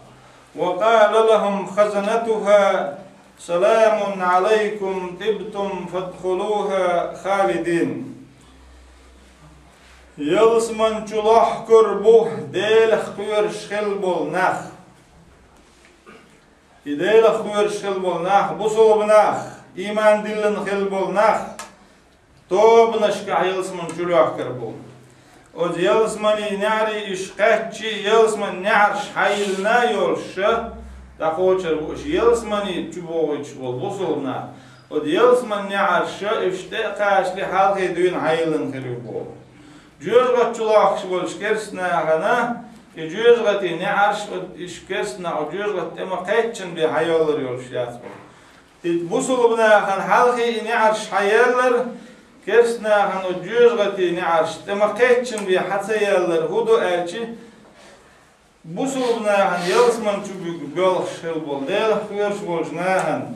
وقال لهم خزنتها سلام عليكم طبتم فادخلوها خالدين». Ялсамани чу лохкур бу Делах кхоьруш хилла болу нах. И Делах кхоьруш хилла болу нах, бусулба нах, ийман диллина хилла болу нах, тобанашкахь ялсамани чу лохкур бу. Оцу ялсамани неӀаре уьш кхаьччи, ялсамани неӀарш хьайиллина йолуш, дӀакхочур бу уьш ялсамани чу богӀуьйтуш болу бусулба нах. Оцу ялсамани неӀарш уьш тӀе а кхачале хьалхе дуьйна хьайиллина хир ю боху. Жоьжахати чу лохкуш болчу керстанахана и жоьжахати неӀарш, уьш керстанах жоьжахати тӀе ма-кхеччина бен хьайоьллур йолуш яц боху. И бусулба нахана хьалхе и неӀарш хьаеллар, керстанахана оцу жоьжахати неӀарш тӀе ма-кхеччина бен хьа ца еллар хӀун ду аьлчи, бусулба нахана ялсамани чу буьгу боьлхуш хилла болу, Делах кхоьруш болчу нахана,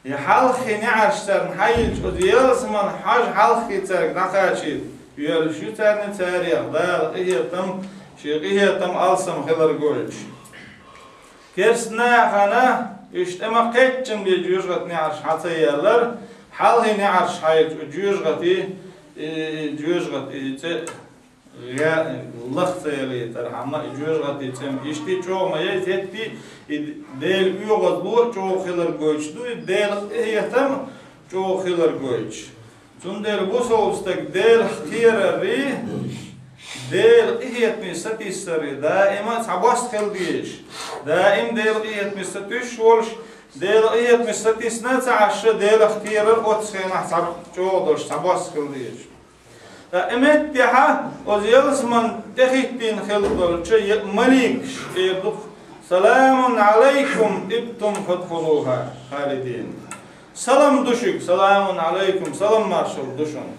и хьалххе неӀарш царна хьайиллича, оцу ялсамани хьажа хьалххе цаьрга дӀакхачийта йоьллуш ю царна, царех Дала къинхетам, шен къинхетам, алсам хилар гойтуш. Керстанахана уьш тӀе ма-кхеччина бен жоьжахати неӀарш хьа ца еллар, хьалхе неӀарш хьайиллича, оцу жоьжахати, и, и жоьжахати, и цӀе гӀа-, лаха ца ялийтархьама, и жоьжахати цӀе-м иштта чӀогӀа ма яй, хӀетте и Делан оьгӀазло а чӀогӀа хилар гойтуш ду, и Делан къинхетам а чӀогӀа хилар гойтуш. Цундела бусулба стаг Делах кхерарий, Делан къинхетаме сатийсарий даима цхьабосса хила дезаш. Даим Делан къинхетаме сатуьйсуш волуш, Делан къинхетаме сатийсина а ца Ӏаш, Делах кхерар оццу хенахь цхьа чӀогӀа долуш цхьабосса хила дезаш. Ткъа и меттехьа оцу ялсамани тӀехӀиттийна хилла долчу е-, маликаш эр ду-кх: «Саламун Ӏалайкум, тибтум фадхулуха халидин». Салам ду шуьга, саламун Ӏалайкум, салам маршалла ду шуна.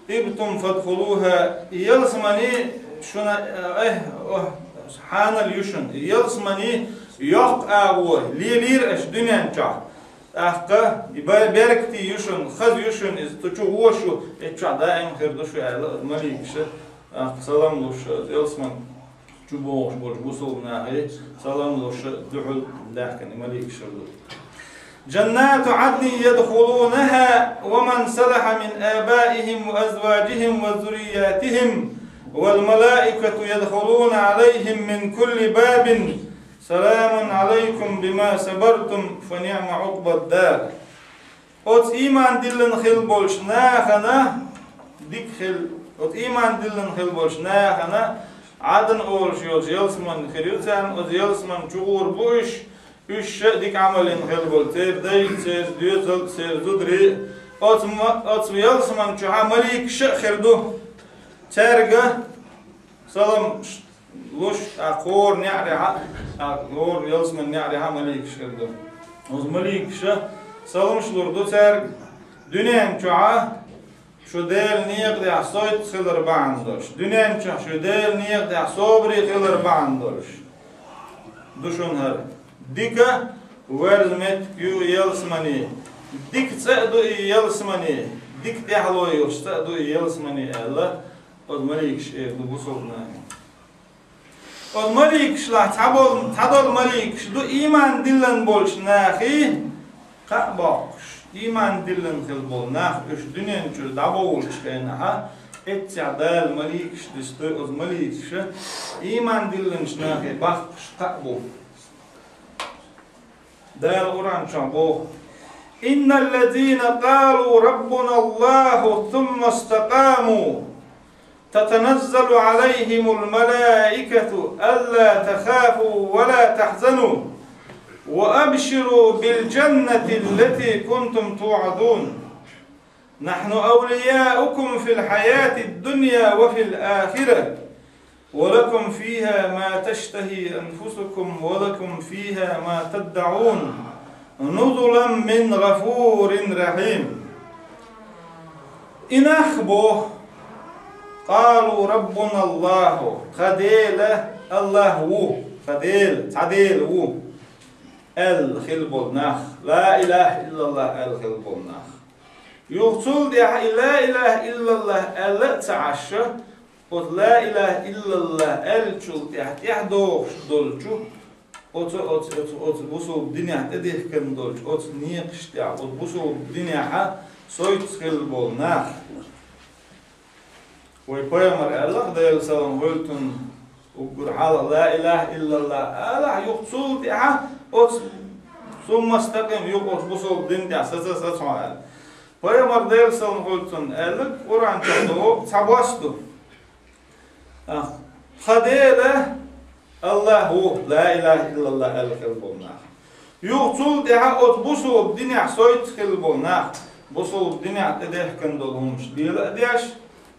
Тибтум фадхулуха, и ялсамани шуна, э, ох, хьанал ю шуна. И ялсамани йоккха агӀо лелийра аша дуьнен чохь. ТӀаккха и бер-, беркате ю шуна, хаза ю шуна иза, цу чу гӀо шу, эццахь даим хир ду шу аьлла, оцу маликаша, тӀаккха салам луш, ялсамани чу богӀуш болчу бусалба нахе салам луш, дуьхьал даьхкина маликаш хир ду. جنات عدن يدخلونها ومن صلح من آبائهم وأزواجهم وذرياتهم والملائكة يدخلون عليهم من كل باب سلام عليكم بما صبرتم فنعم عقبى الدار. Оцу ийман диллина хилла болчу нахана дика хила, оцу ийман диллина хилла болчу нахана Ӏадн олуш йолчу ялсамани хир ю царна, оцу ялсамани чу гӀур бу уьш, уьш ша а дика Ӏамал йина хилла болу, церан дай, церан доьзал, церан зударий. Оцу ма-, оцу ялсамани чохь маликаш а хир ду. Цаьрга салам луш, тӀаккха хӀора неӀарехь а, тӀаккха хӀора ялсамани неӀарехь а маликаш хир ду. Оцу маликаша саламаш лур ду цаьрга, дуьнен чохь шу Делан некъа тӀехь сойтта хилар бахьана долуш, дуьнен чохь шу Делан некъа тӀехь собаре хилар бахьана долуш. Ду шуна хӀара. Дика верза меттиг ю ялсамани. Дика цӀа а ду и ялсамани. Дика тӀаьхьало йолуш цӀа а ду и ялсамани аьлла, оцу маликаша эр ду бусалба нахе. Оцу маликашлахь цхьаболу, цхьадолу маликаш ду ийман диллина болчу нахе кхаъ боккхуш, ийман диллина хилла болу нах уьш дуьнен чуьра дӀабовлучу хенахь, эццехь Дала маликаш дистой, оцу маликаша ийман диллинчу нахе баккхуш кхаъ бу. Дала Къуръан чохь боху: إن الذين قالوا ربنا الله ثم استقاموا تتنزل عليهم الملائكة ألا تخافوا ولا تحزنوا وأبشروا بالجنة التي كنتم توعدون. نحن أولياؤكم في الحياة الدنيا وفي الآخرة ولكم فيها ما تشتهي أنفسكم ولكم فيها ما تدعون نزلا من غفور رحيم. И нах боху: قالوا ربنا الله, тхан Дела АллахӀ ву, тхан Дела, цхьа Дела ву, аьлла хилла болу нах, لا إله إلا الله аьлла хилла болу нах. Юха цул тӀаьхьа и لا إله إلا الله аьлла а ца Ӏаш, оцу لا إله إلا الله аьллачул тӀаьхьа тӀаьхьадогӀуш долчу, оцу, оцу, оцу, оцу бусалба динехь тӀедихкина долчу оцу некъаш тӀехь, оцу бусалба динехьа сойтта хилла болу нах. Вай пайхамар аьлла-кх, Делан салам хуьлда цунна, уггар хьалха لا إله إلا الله алахь, юха цул тӀаьхьа оцу ثم استقم, юха оцу бусалба дин тӀехь саца, саца хьо аьлла. Пайхамар, Делан салам хуьлда цунна, аьлла, Къуръан чохь догӀу цхьа бос ду. А, тхан Дела АллахӀ ву, لا إله إلا الله аьлла хилла болу нах. Юха цул тӀаьхьа оцу бусалба динехь сойтта хилла болу нах, бусалба динехь тӀедехкина долу хӀумаш лела а деш,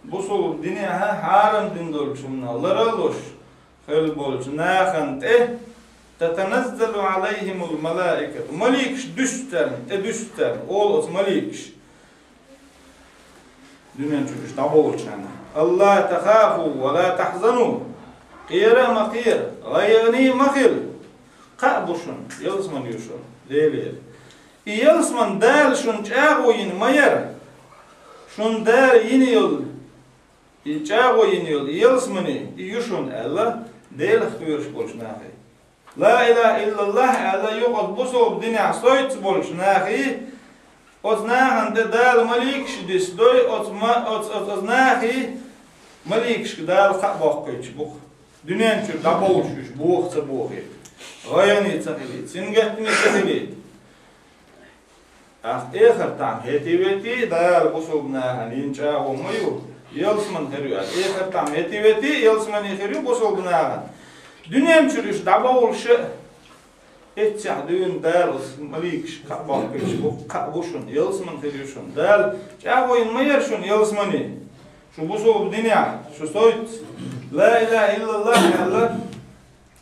бусалба динехьа хьарам дина долчу хӀуманах лара а луш хилла болчу нахана тӀе تتنزل عليهم الملائكة, маликаш дуьсу царна, тӀе дуьсу царна, олу оцу маликаш. Дуьнен чу уьш дӀабовлучу хенахь: ألا تخافوا ولا تحزنوا, кхера а ма кхера, гӀайгӀане а ма хила. Кхаъ бу шуна, ялсамани ю шуна, Делера. И ялсамани Дала шуна чӀагӀо йина ма яра. Шуна Дала йина йолу, и чӀагӀо йина йолу и ялсамани, и ю шуна аьлла, Делах кхоьруш болчу нахе. لا إله إلا الله аьлла, юха оцу бусалба динехь сойтта болчу нахе, оцу нахана тӀе Дала маликаш дисдой, оцу ма-, оцу, оцу, оцу нахе маликашка Дала кхаъ боккхуьйтуш бу-кх. Дуьнен чуьра дӀабовлуш уьш боху ца бохийта, гӀайгӀане ца хилийта, сингаттаме ца хилийта. Ас эхартахь хӀетте-ветте Дала бусалба нахана йина чӀагӀо ма ю, ялсамани хир ю. Ас эхартахь хӀетте-ветте ялсамани хир ю бусалба нахана. Дуьнен чуьра уьш дӀабовлуш а, эццехь дуьйна Дала оцу маликашка кхаъ боккхуьйтуш бу, кхаъ бу шуна, ялсамани хир ю шуна. Дала чӀагӀо йина ма яра шуна ялсамани. Шу бусалба динехь, шу сойтта لا إله إلا الله аьлла,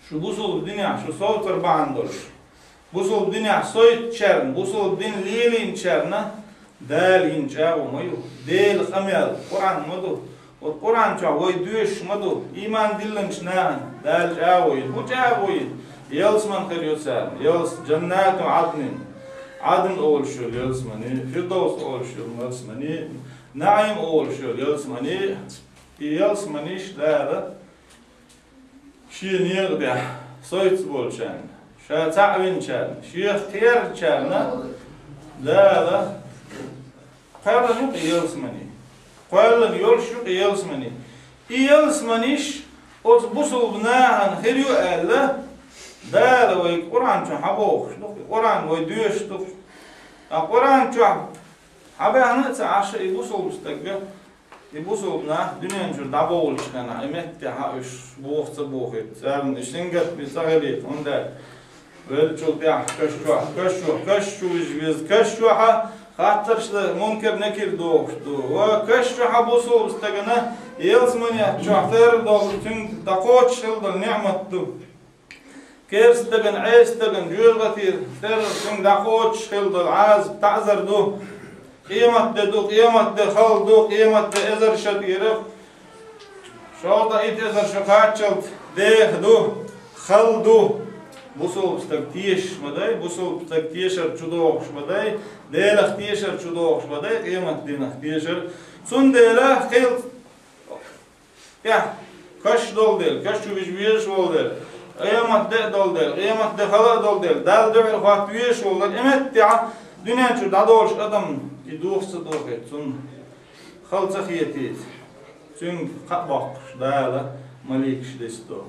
шу бусалба динехь шу совцар бахьана долуш, бусалба динехь сойтучарна, бусалба дин лелийначарна Дала йина чӀагӀо ма ю. Делан къамел, Къуръан ма ду. Оцу Къуръан чохь вай доьшуш ма ду. Ийман диллинчу нахана Дала чӀагӀо йина. ХӀун чӀагӀо йина? Ялсамани хир ю царна. Ялс-, جنات عدن. Ӏадн олуш йолу ялсамани, Фирдовс олуш йолу ялсамани, НаӀим олуш йолу ялсамани, и ялсаманиш Дала Шен некъа тӀехь соьца болчарна, Ша цхьаъ винчарна, Шех кхерачарна Дала кхоьллина ю-кх и ялсамани. Кхоьллина йолуш ю-кх и ялсамани. И ялсаманиш оцу бусулба нахана хир ю аьлла, Дала вай Къуръан чу хьан бохуш ду-кх, и Къуръан вай доьшуш ду-кх. Ткъа Къуръан чохь хьан баьхна а ца Ӏаш и бусулба стаг, и бусулба нах дуьнен чуьра дӀабовлучу хенахь, и меттехь уьш боху ца бохуьйту, царна и сингаттаме ца хилийта, хӀунда аьлча веллачул тӀаьхьа каш чохь, каш чохь, каш чу вижа веза, каш чохь а хаттарш дан Мункар-Накир дохуш ду. Ва каш чохь а бусулба стагана ялсаманехь чохь тера долу, цуьнга дӀакхочуш хила долу неӀмат ду. Керста стагана, Ӏеса стагана, жоьжахатин терра цуьнга дӀакхочуш хила долу Ӏазап, таӀзар ду. Къематде ду, къематде хала ду, къематде эзар шо тӀера, шовзткъа итт эзар шо кхаччалц деха ду, хала ду. Бусулба стаг тешаш ма дай, бусулба стаг тешар чу дохуш ма дай, Делах тешар чу дохуш ма дай, къематдийнах тешар. Цундела хила тӀехь каш долу дела, каш чу вижа везаш волу дела, къематде а долу дела, къематде хала а долу дела, Далла дуьхьал хӀотта везаш волу дела, и меттехь дуьнен чу дӀадолуш адам и духу ца дохуьйту, цунна хала ца хетийта, цуьнга кхаъ боккхуш Дала маликаш дисдо.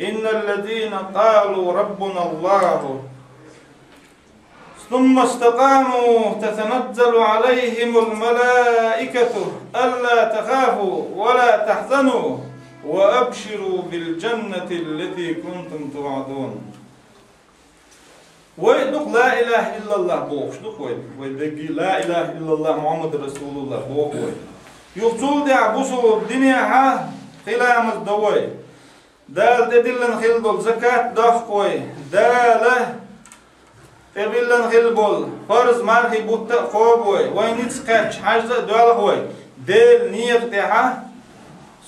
إن الذين قالوا ربنا الله ثم استقاموا تتنزل عليهم الملائكة ألا تخافوا ولا تحزنوا وأبشروا بالجنة التي كنتم توعدون. Вай ду-кх ла илаха иллаллахӀ бохуш ду-кх вай. Вай дерриге ла илаха иллаллахӀ Мухьаммад расулуллахӀ боху вай. Юха цул тӀаьхьа бусулба динехь а хила ламаз до вай. Дала тӀедиллина хила долу закат дохку вай. Дала тӀебиллина хила болу фарз мархий бутт а кхобу вай. Вай ницкъ кхаьчча хьаьжза а доьлху вай. Делан некъа тӀехь а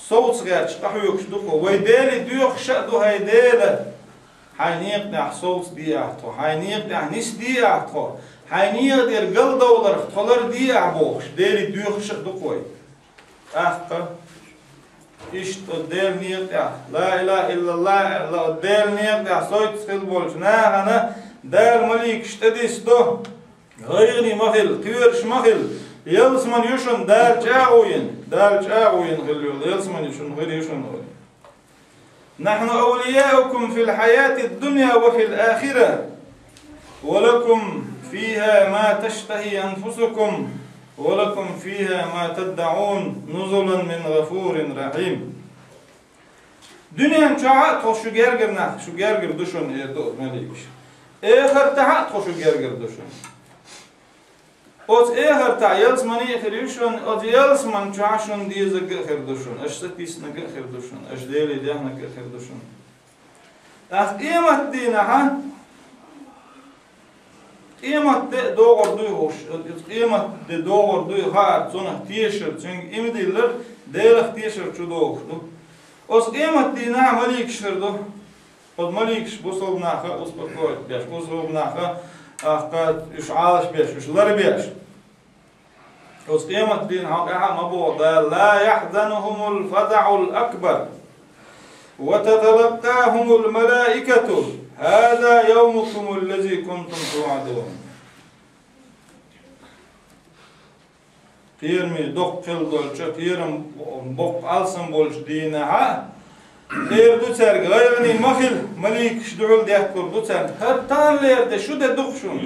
совца гӀерташ къахьоьгуш ду-кх вай. Вай Деле доьхуш а ду, хӀай Дела, хьайн некъа тӀехь совца де ахь тхо, хьайн некъа тӀехь нисде ахь тхо, хьайн некъа тӀера галдовларх тхо ларде ахь бохуш, Деле доьхуш а ду-кх вай. ТӀаккха иштта оцу Делан некъа тӀехь, ла илаха иллаллахӀ аьлла, оцу Делан некъа тӀехь соьца хила болчу нахана Дала маликаш тӀедисдо. ГӀайгӀане ма хила, кхоьруш ма хила. Ялсамани ю шуна, Дала чӀагӀо йина, Дала чӀагӀо йина хила йолу ялсамани ю шуна, хир ю шуна вай. نحن أولياؤكم في الحياة الدنيا وفي الآخرة ولكم فيها ما تشتهي أنفسكم ولكم فيها ما تدعون نزلا من غفور رحيم. Дуьнен чохь а тхо шу гергара нах, шу гергара ду шуна, эр ду оцу маликаша. Эхартахь а тхо шу гергара ду шуна. Оцу эхартахь ялсамани а хир ю шуна, оцу ялсамани чохь а шуна дезарг а хир ду шуна, аша сатийсинарг а хир ду шуна, аша Деле дехнарг а хир ду шуна. ТӀаккха къематдийнахь а, къематде а догӀур дуй хӀуш, оцу къематде догӀур дуй хаар, цунах тешар, цуьнга иман диллар, Делах тешар чу догӀуш ду. Оцу къематдийнахь а маликаш хир ду. Оцу маликаш бусалба нах а успокоить беш, бусалба нах а, ахка, уьш Ӏалаш беш, уьш лар беш. Оцу къематдийнан хьокъехь а ма боху Дала: لا يحزنهم الفزع الأكبر وتتلقاهم الملائكة هذا يومكم الذي كنتم توعدون. Кхераме доккха хила долчу, кхерам боккха алсам болчу дийнахь а, эр ду цаьрга: гӀайгӀане ма хила, маликаш дуьхьал детталур ду царна. ХӀара таханлера де шу де ду-кх шуна.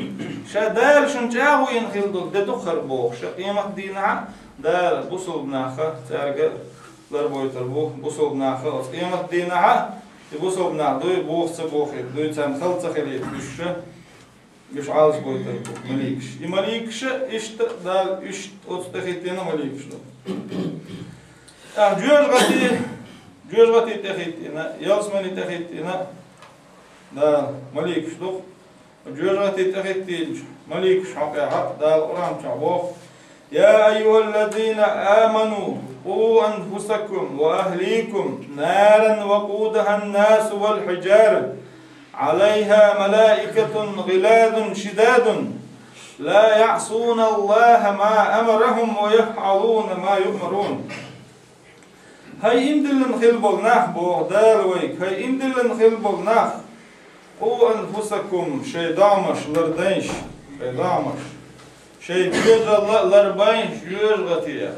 Ша Дала шуна чӀагӀо йина хила долу де ду-кх хӀара бохуш, ша къематдийнахь а Дала бусалба нах а цаьрга ларбойтур бу, бусалба нах а оцу къематдийнахь а, и бусалба нах дуй, боху ца бохуьйту дуй, царна хала ца хилийта уьш ша. Уьш Ӏалашбойтур бу маликаш. И маликаш а иштта а Дала, иштта оцу тӀехӀиттийна маликаш ду. ТӀаккха жоьжахати, жоьжахати тӀехӀиттийна, ялсамани тӀехӀиттийна Дала маликаш ду. Жоьжахати тӀехӀиттийначу маликаш хьокъехь а Дала Къуръан чохь боху: يا أيها الذين آمنوا قوا أنفسكم وأهليكم نارا وقودها الناس والحجارة عليها ملائكة غلاظ شداد لا يعصون الله ما أمرهم ويفعلون ما يؤمرون. Хьай иман диллина хила болу нах, боху Дала вайга, хьай иман диллина хила болу нах, قوا أنفسكم, шайн догӀмаш лардайша, шайн догӀмаш, шайн доьзал а ларбайша жоьжахатех.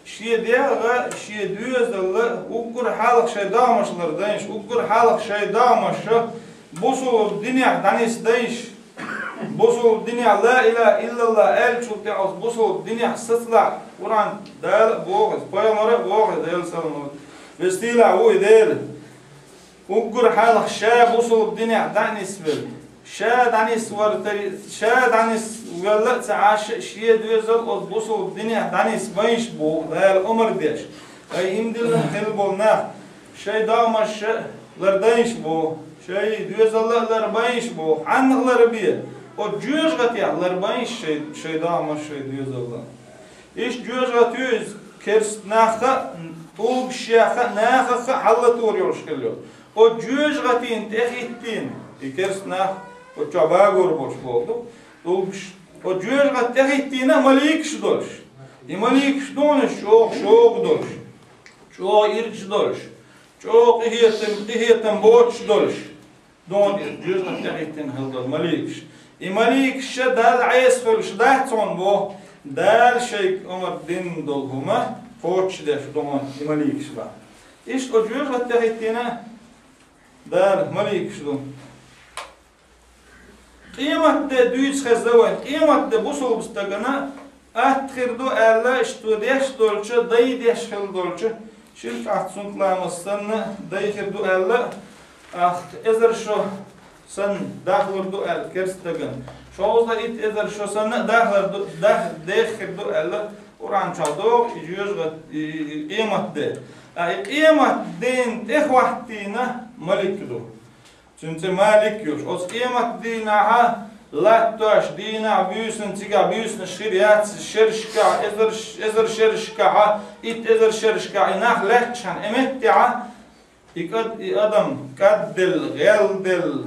Шен дегӀ а, шен доьзал а, уггар хьалха шайн догӀмаш лардайша, уггар хьалха шайн догӀмаш бусулба динехь дӀанисдайша. Бусулба динехь ла илаха иллаллах аьллачул тӀаьхьа оцу бусулба динехь сацалахь, Къуръан Дала а боху иза, пайхамар а боху иза, Делан салам хуьлда цунна. Веза-сийлахь ву и Дела. Уггар хьалха ша бусулба динехь дӀа а нисвелла, ша дӀанисвар тар-, ша дӀанисвелла а ца Ӏаш, шен доьзал оцу бусулба динехь дӀанисбайша боху Дала омра деш. Хьай иман диллина хила болу нах, шайн догӀмаш лардайша боху, шайн доьзал а ларбайша боху. Хьанна ларбе? Оцу жоьжахатех ларбайша шайн, шайн догӀмаш, шайн доьзал а. Иштта жоьжахати ю иза керста нахах а, тӀулгашех а, нахах а хьалатор йолуш хилла йолу. Оцу жоьжахатина тӀехӀиттийна, и керста нах оцу чохь багор болуш боху ду, тӀулгаш. Оцу жоьжахати тӀехӀиттийна маликаш долуш. И маликаш ду хьуна чӀогӀа шога долуш, чӀогӀа ирча долуш, чӀогӀа къинхетам, къинхетам боцуш долуш. Ду хьуна и жоьжахати тӀехӀиттина хила долу маликаш. И маликаш Далла Ӏеса хуьлуш дац хьуна боху, Дала шайга омра дина долу хӀума кхочушдеш ду хьуна и маликаш боху. Иштта оцу жоьжахати тӀехӀиттийна Дала маликаш ду. Къематде дуьйцу хезна вайн, къематде бусулба стагана атта хир ду аьлла, иштта деш долчу, дай деш хила долчу, ширкъат, суннат ламаз санна, дай хир ду аьлла, ахта эзар шо санна, дахлур ду аьлла керста стагана. Шовзткъа итт эзар шо санна, дахлур ду, дах-, деххир ду аьлла, Къуръан чохь догӀу, и жоьжахати, и, и, и къематде. Ткъа и къематден тӀехӀоттийна малик ду. Цуьнан цӀе Малик ю. Оцу къематдийнахьа латтош дийнахь буьйсанна, цигахь буьйсанаш хир яц, шерашкахь, эзар, эзар шерашкахьа, итт эзар шерашкахь и нах лаьтташ хьан, и меттехьа, и кӀад-, и адам кӀадделла, гӀелделла.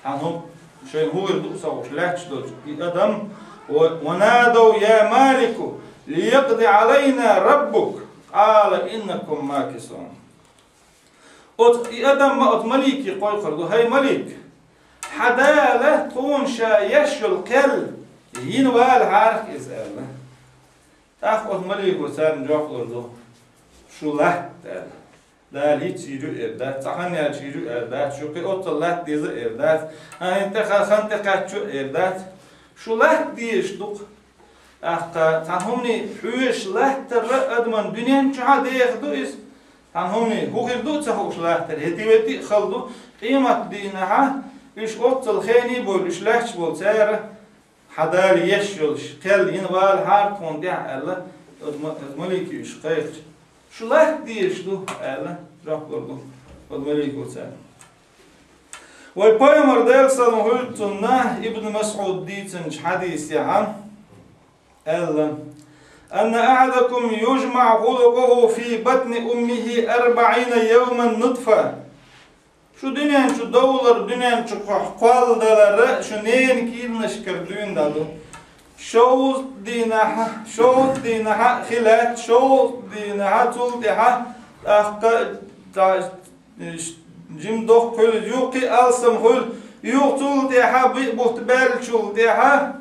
Хьан хӀу-, шайна хӀун хир ду ца хууш лаьтташ долчу и адам, ва-, ونادوا يا مالك ليقض علينا ربك قال إنكم ماكثون. Оцу и адам ма оцу малике кхойкхур ду: «ХӀай малик, хьан Дала тхуна ша еш йолу кхел йина валахьара иза», – аьлла. ТӀаккха оцу малико царна жоп лур ду: «Шу латта», – аьлла. Дала хӀинцца йийр ю эр дац, цхьа хан яьлча йийр ю эр дац, шу кхин оццул латта деза эр дац, а хӀинца тӀе ха-, хан тӀе кхаьчча эр дац. Шу латта дезаш ду-кх. ТӀаккха цхьана хӀумане хьоьжуш латтар адаман дуьнен чохь а деха ду иза. Цхьана хӀумане хӀун хир ду а ца хууш латтар, хӀетте-ветте а хала ду. Къематдийнахьа уьш оццул хене а бовлуш лаьтташ болу цара, хьан Дала еш йолуш кхел йина валахьара тхуна тӀехь аьлла, оцу ма-, оцу малике уьш кхайкхича. Шу латта дезаш ду, аьлла, жоп лур ду оцу малико царна. Вай пайхамар, Делан салам хуьлда цунна, Ибн Масъуд дийцинчу хьадисехьа аьлла: «أن أحدكم يجمع خلقه في بطن أمه أربعين يوما نطفة». Шу дуьнен чу довлар, дуьнен чу кхо-, кхолладалар шу ненан кийранашкара дуьйна ду. Шовзткъа дийнахьа, шовзткъа дийнахьа хи лаьтта, шовзткъа дийнахьа цул тӀаьхьа тӀаккха цхьа жима доккха хуьлу, юха кхин алсам хуьлу, юха цул тӀаьхьа биъ бутт баьллачул тӀаьхьа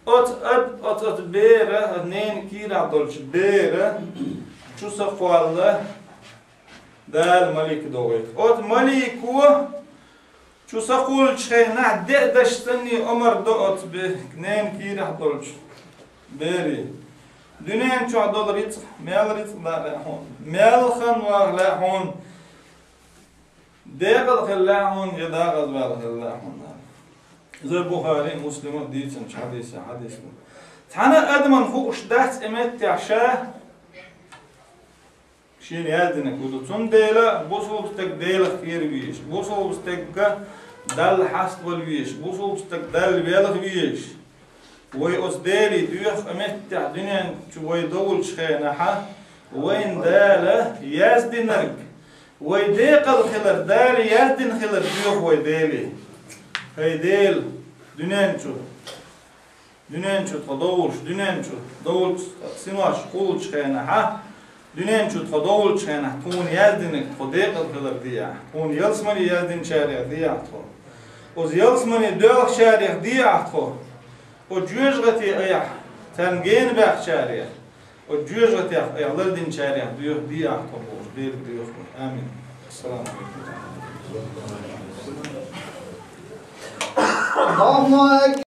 оцу ад-, оцу, оцу бера, ненан кийрахь долчу бера чу са кхолла Дала малик дохуьйту. Оцу малико чу са кхуллучу хенахь деа даш санний омра до оцу бе-, ненан кийрахь долчу бере. Дуьнен чохь долу рицкъ, мел рицкъ дан лаьа хьуна, мел хан ваха лаьа хьуна, декъала хила лаьа хьуна, я декъаза ваьлла хила лаьа хьуна. Иза Бухари, Муслима дийцинчу хьадисехь хьадис ду. Цхьана а адаман хууш дац и меттехь ша шена яздинарг хӀун ду. Цундела бусулба стаг Делах кхера везаш, бусулба стагга Далла хьаставала везаш, бусулба стаг Далла велха везаш. Вай оцу Деле доьху къаметтехь дуьнен чу вай довлучу хенахьа, вайна Дала яздинарг, вай декъала хилар, Дала яздина хилар доьху вай Деле. ХӀай Дела, дуьнен чу Дуьнен чу тхо довлуш, дуьнен чу довлуш, синош кхуллучу хенахь, дуьнен чу тхо довлучу хенахь, тхуна яздинарг тхо декъала хилар де ахь. Тхуна ялсамане яздинчарех де ахь тхо. Оцу ялсамане доьлхучарех де ахь тхо. Оцу жоьжахатин айхьа царна гена баьхначарех, оцу жоьжахатех айхьа лардинчарех доьху де ахь тхо бохуш, Делан доьху. Амин. Ассаламу алейкум.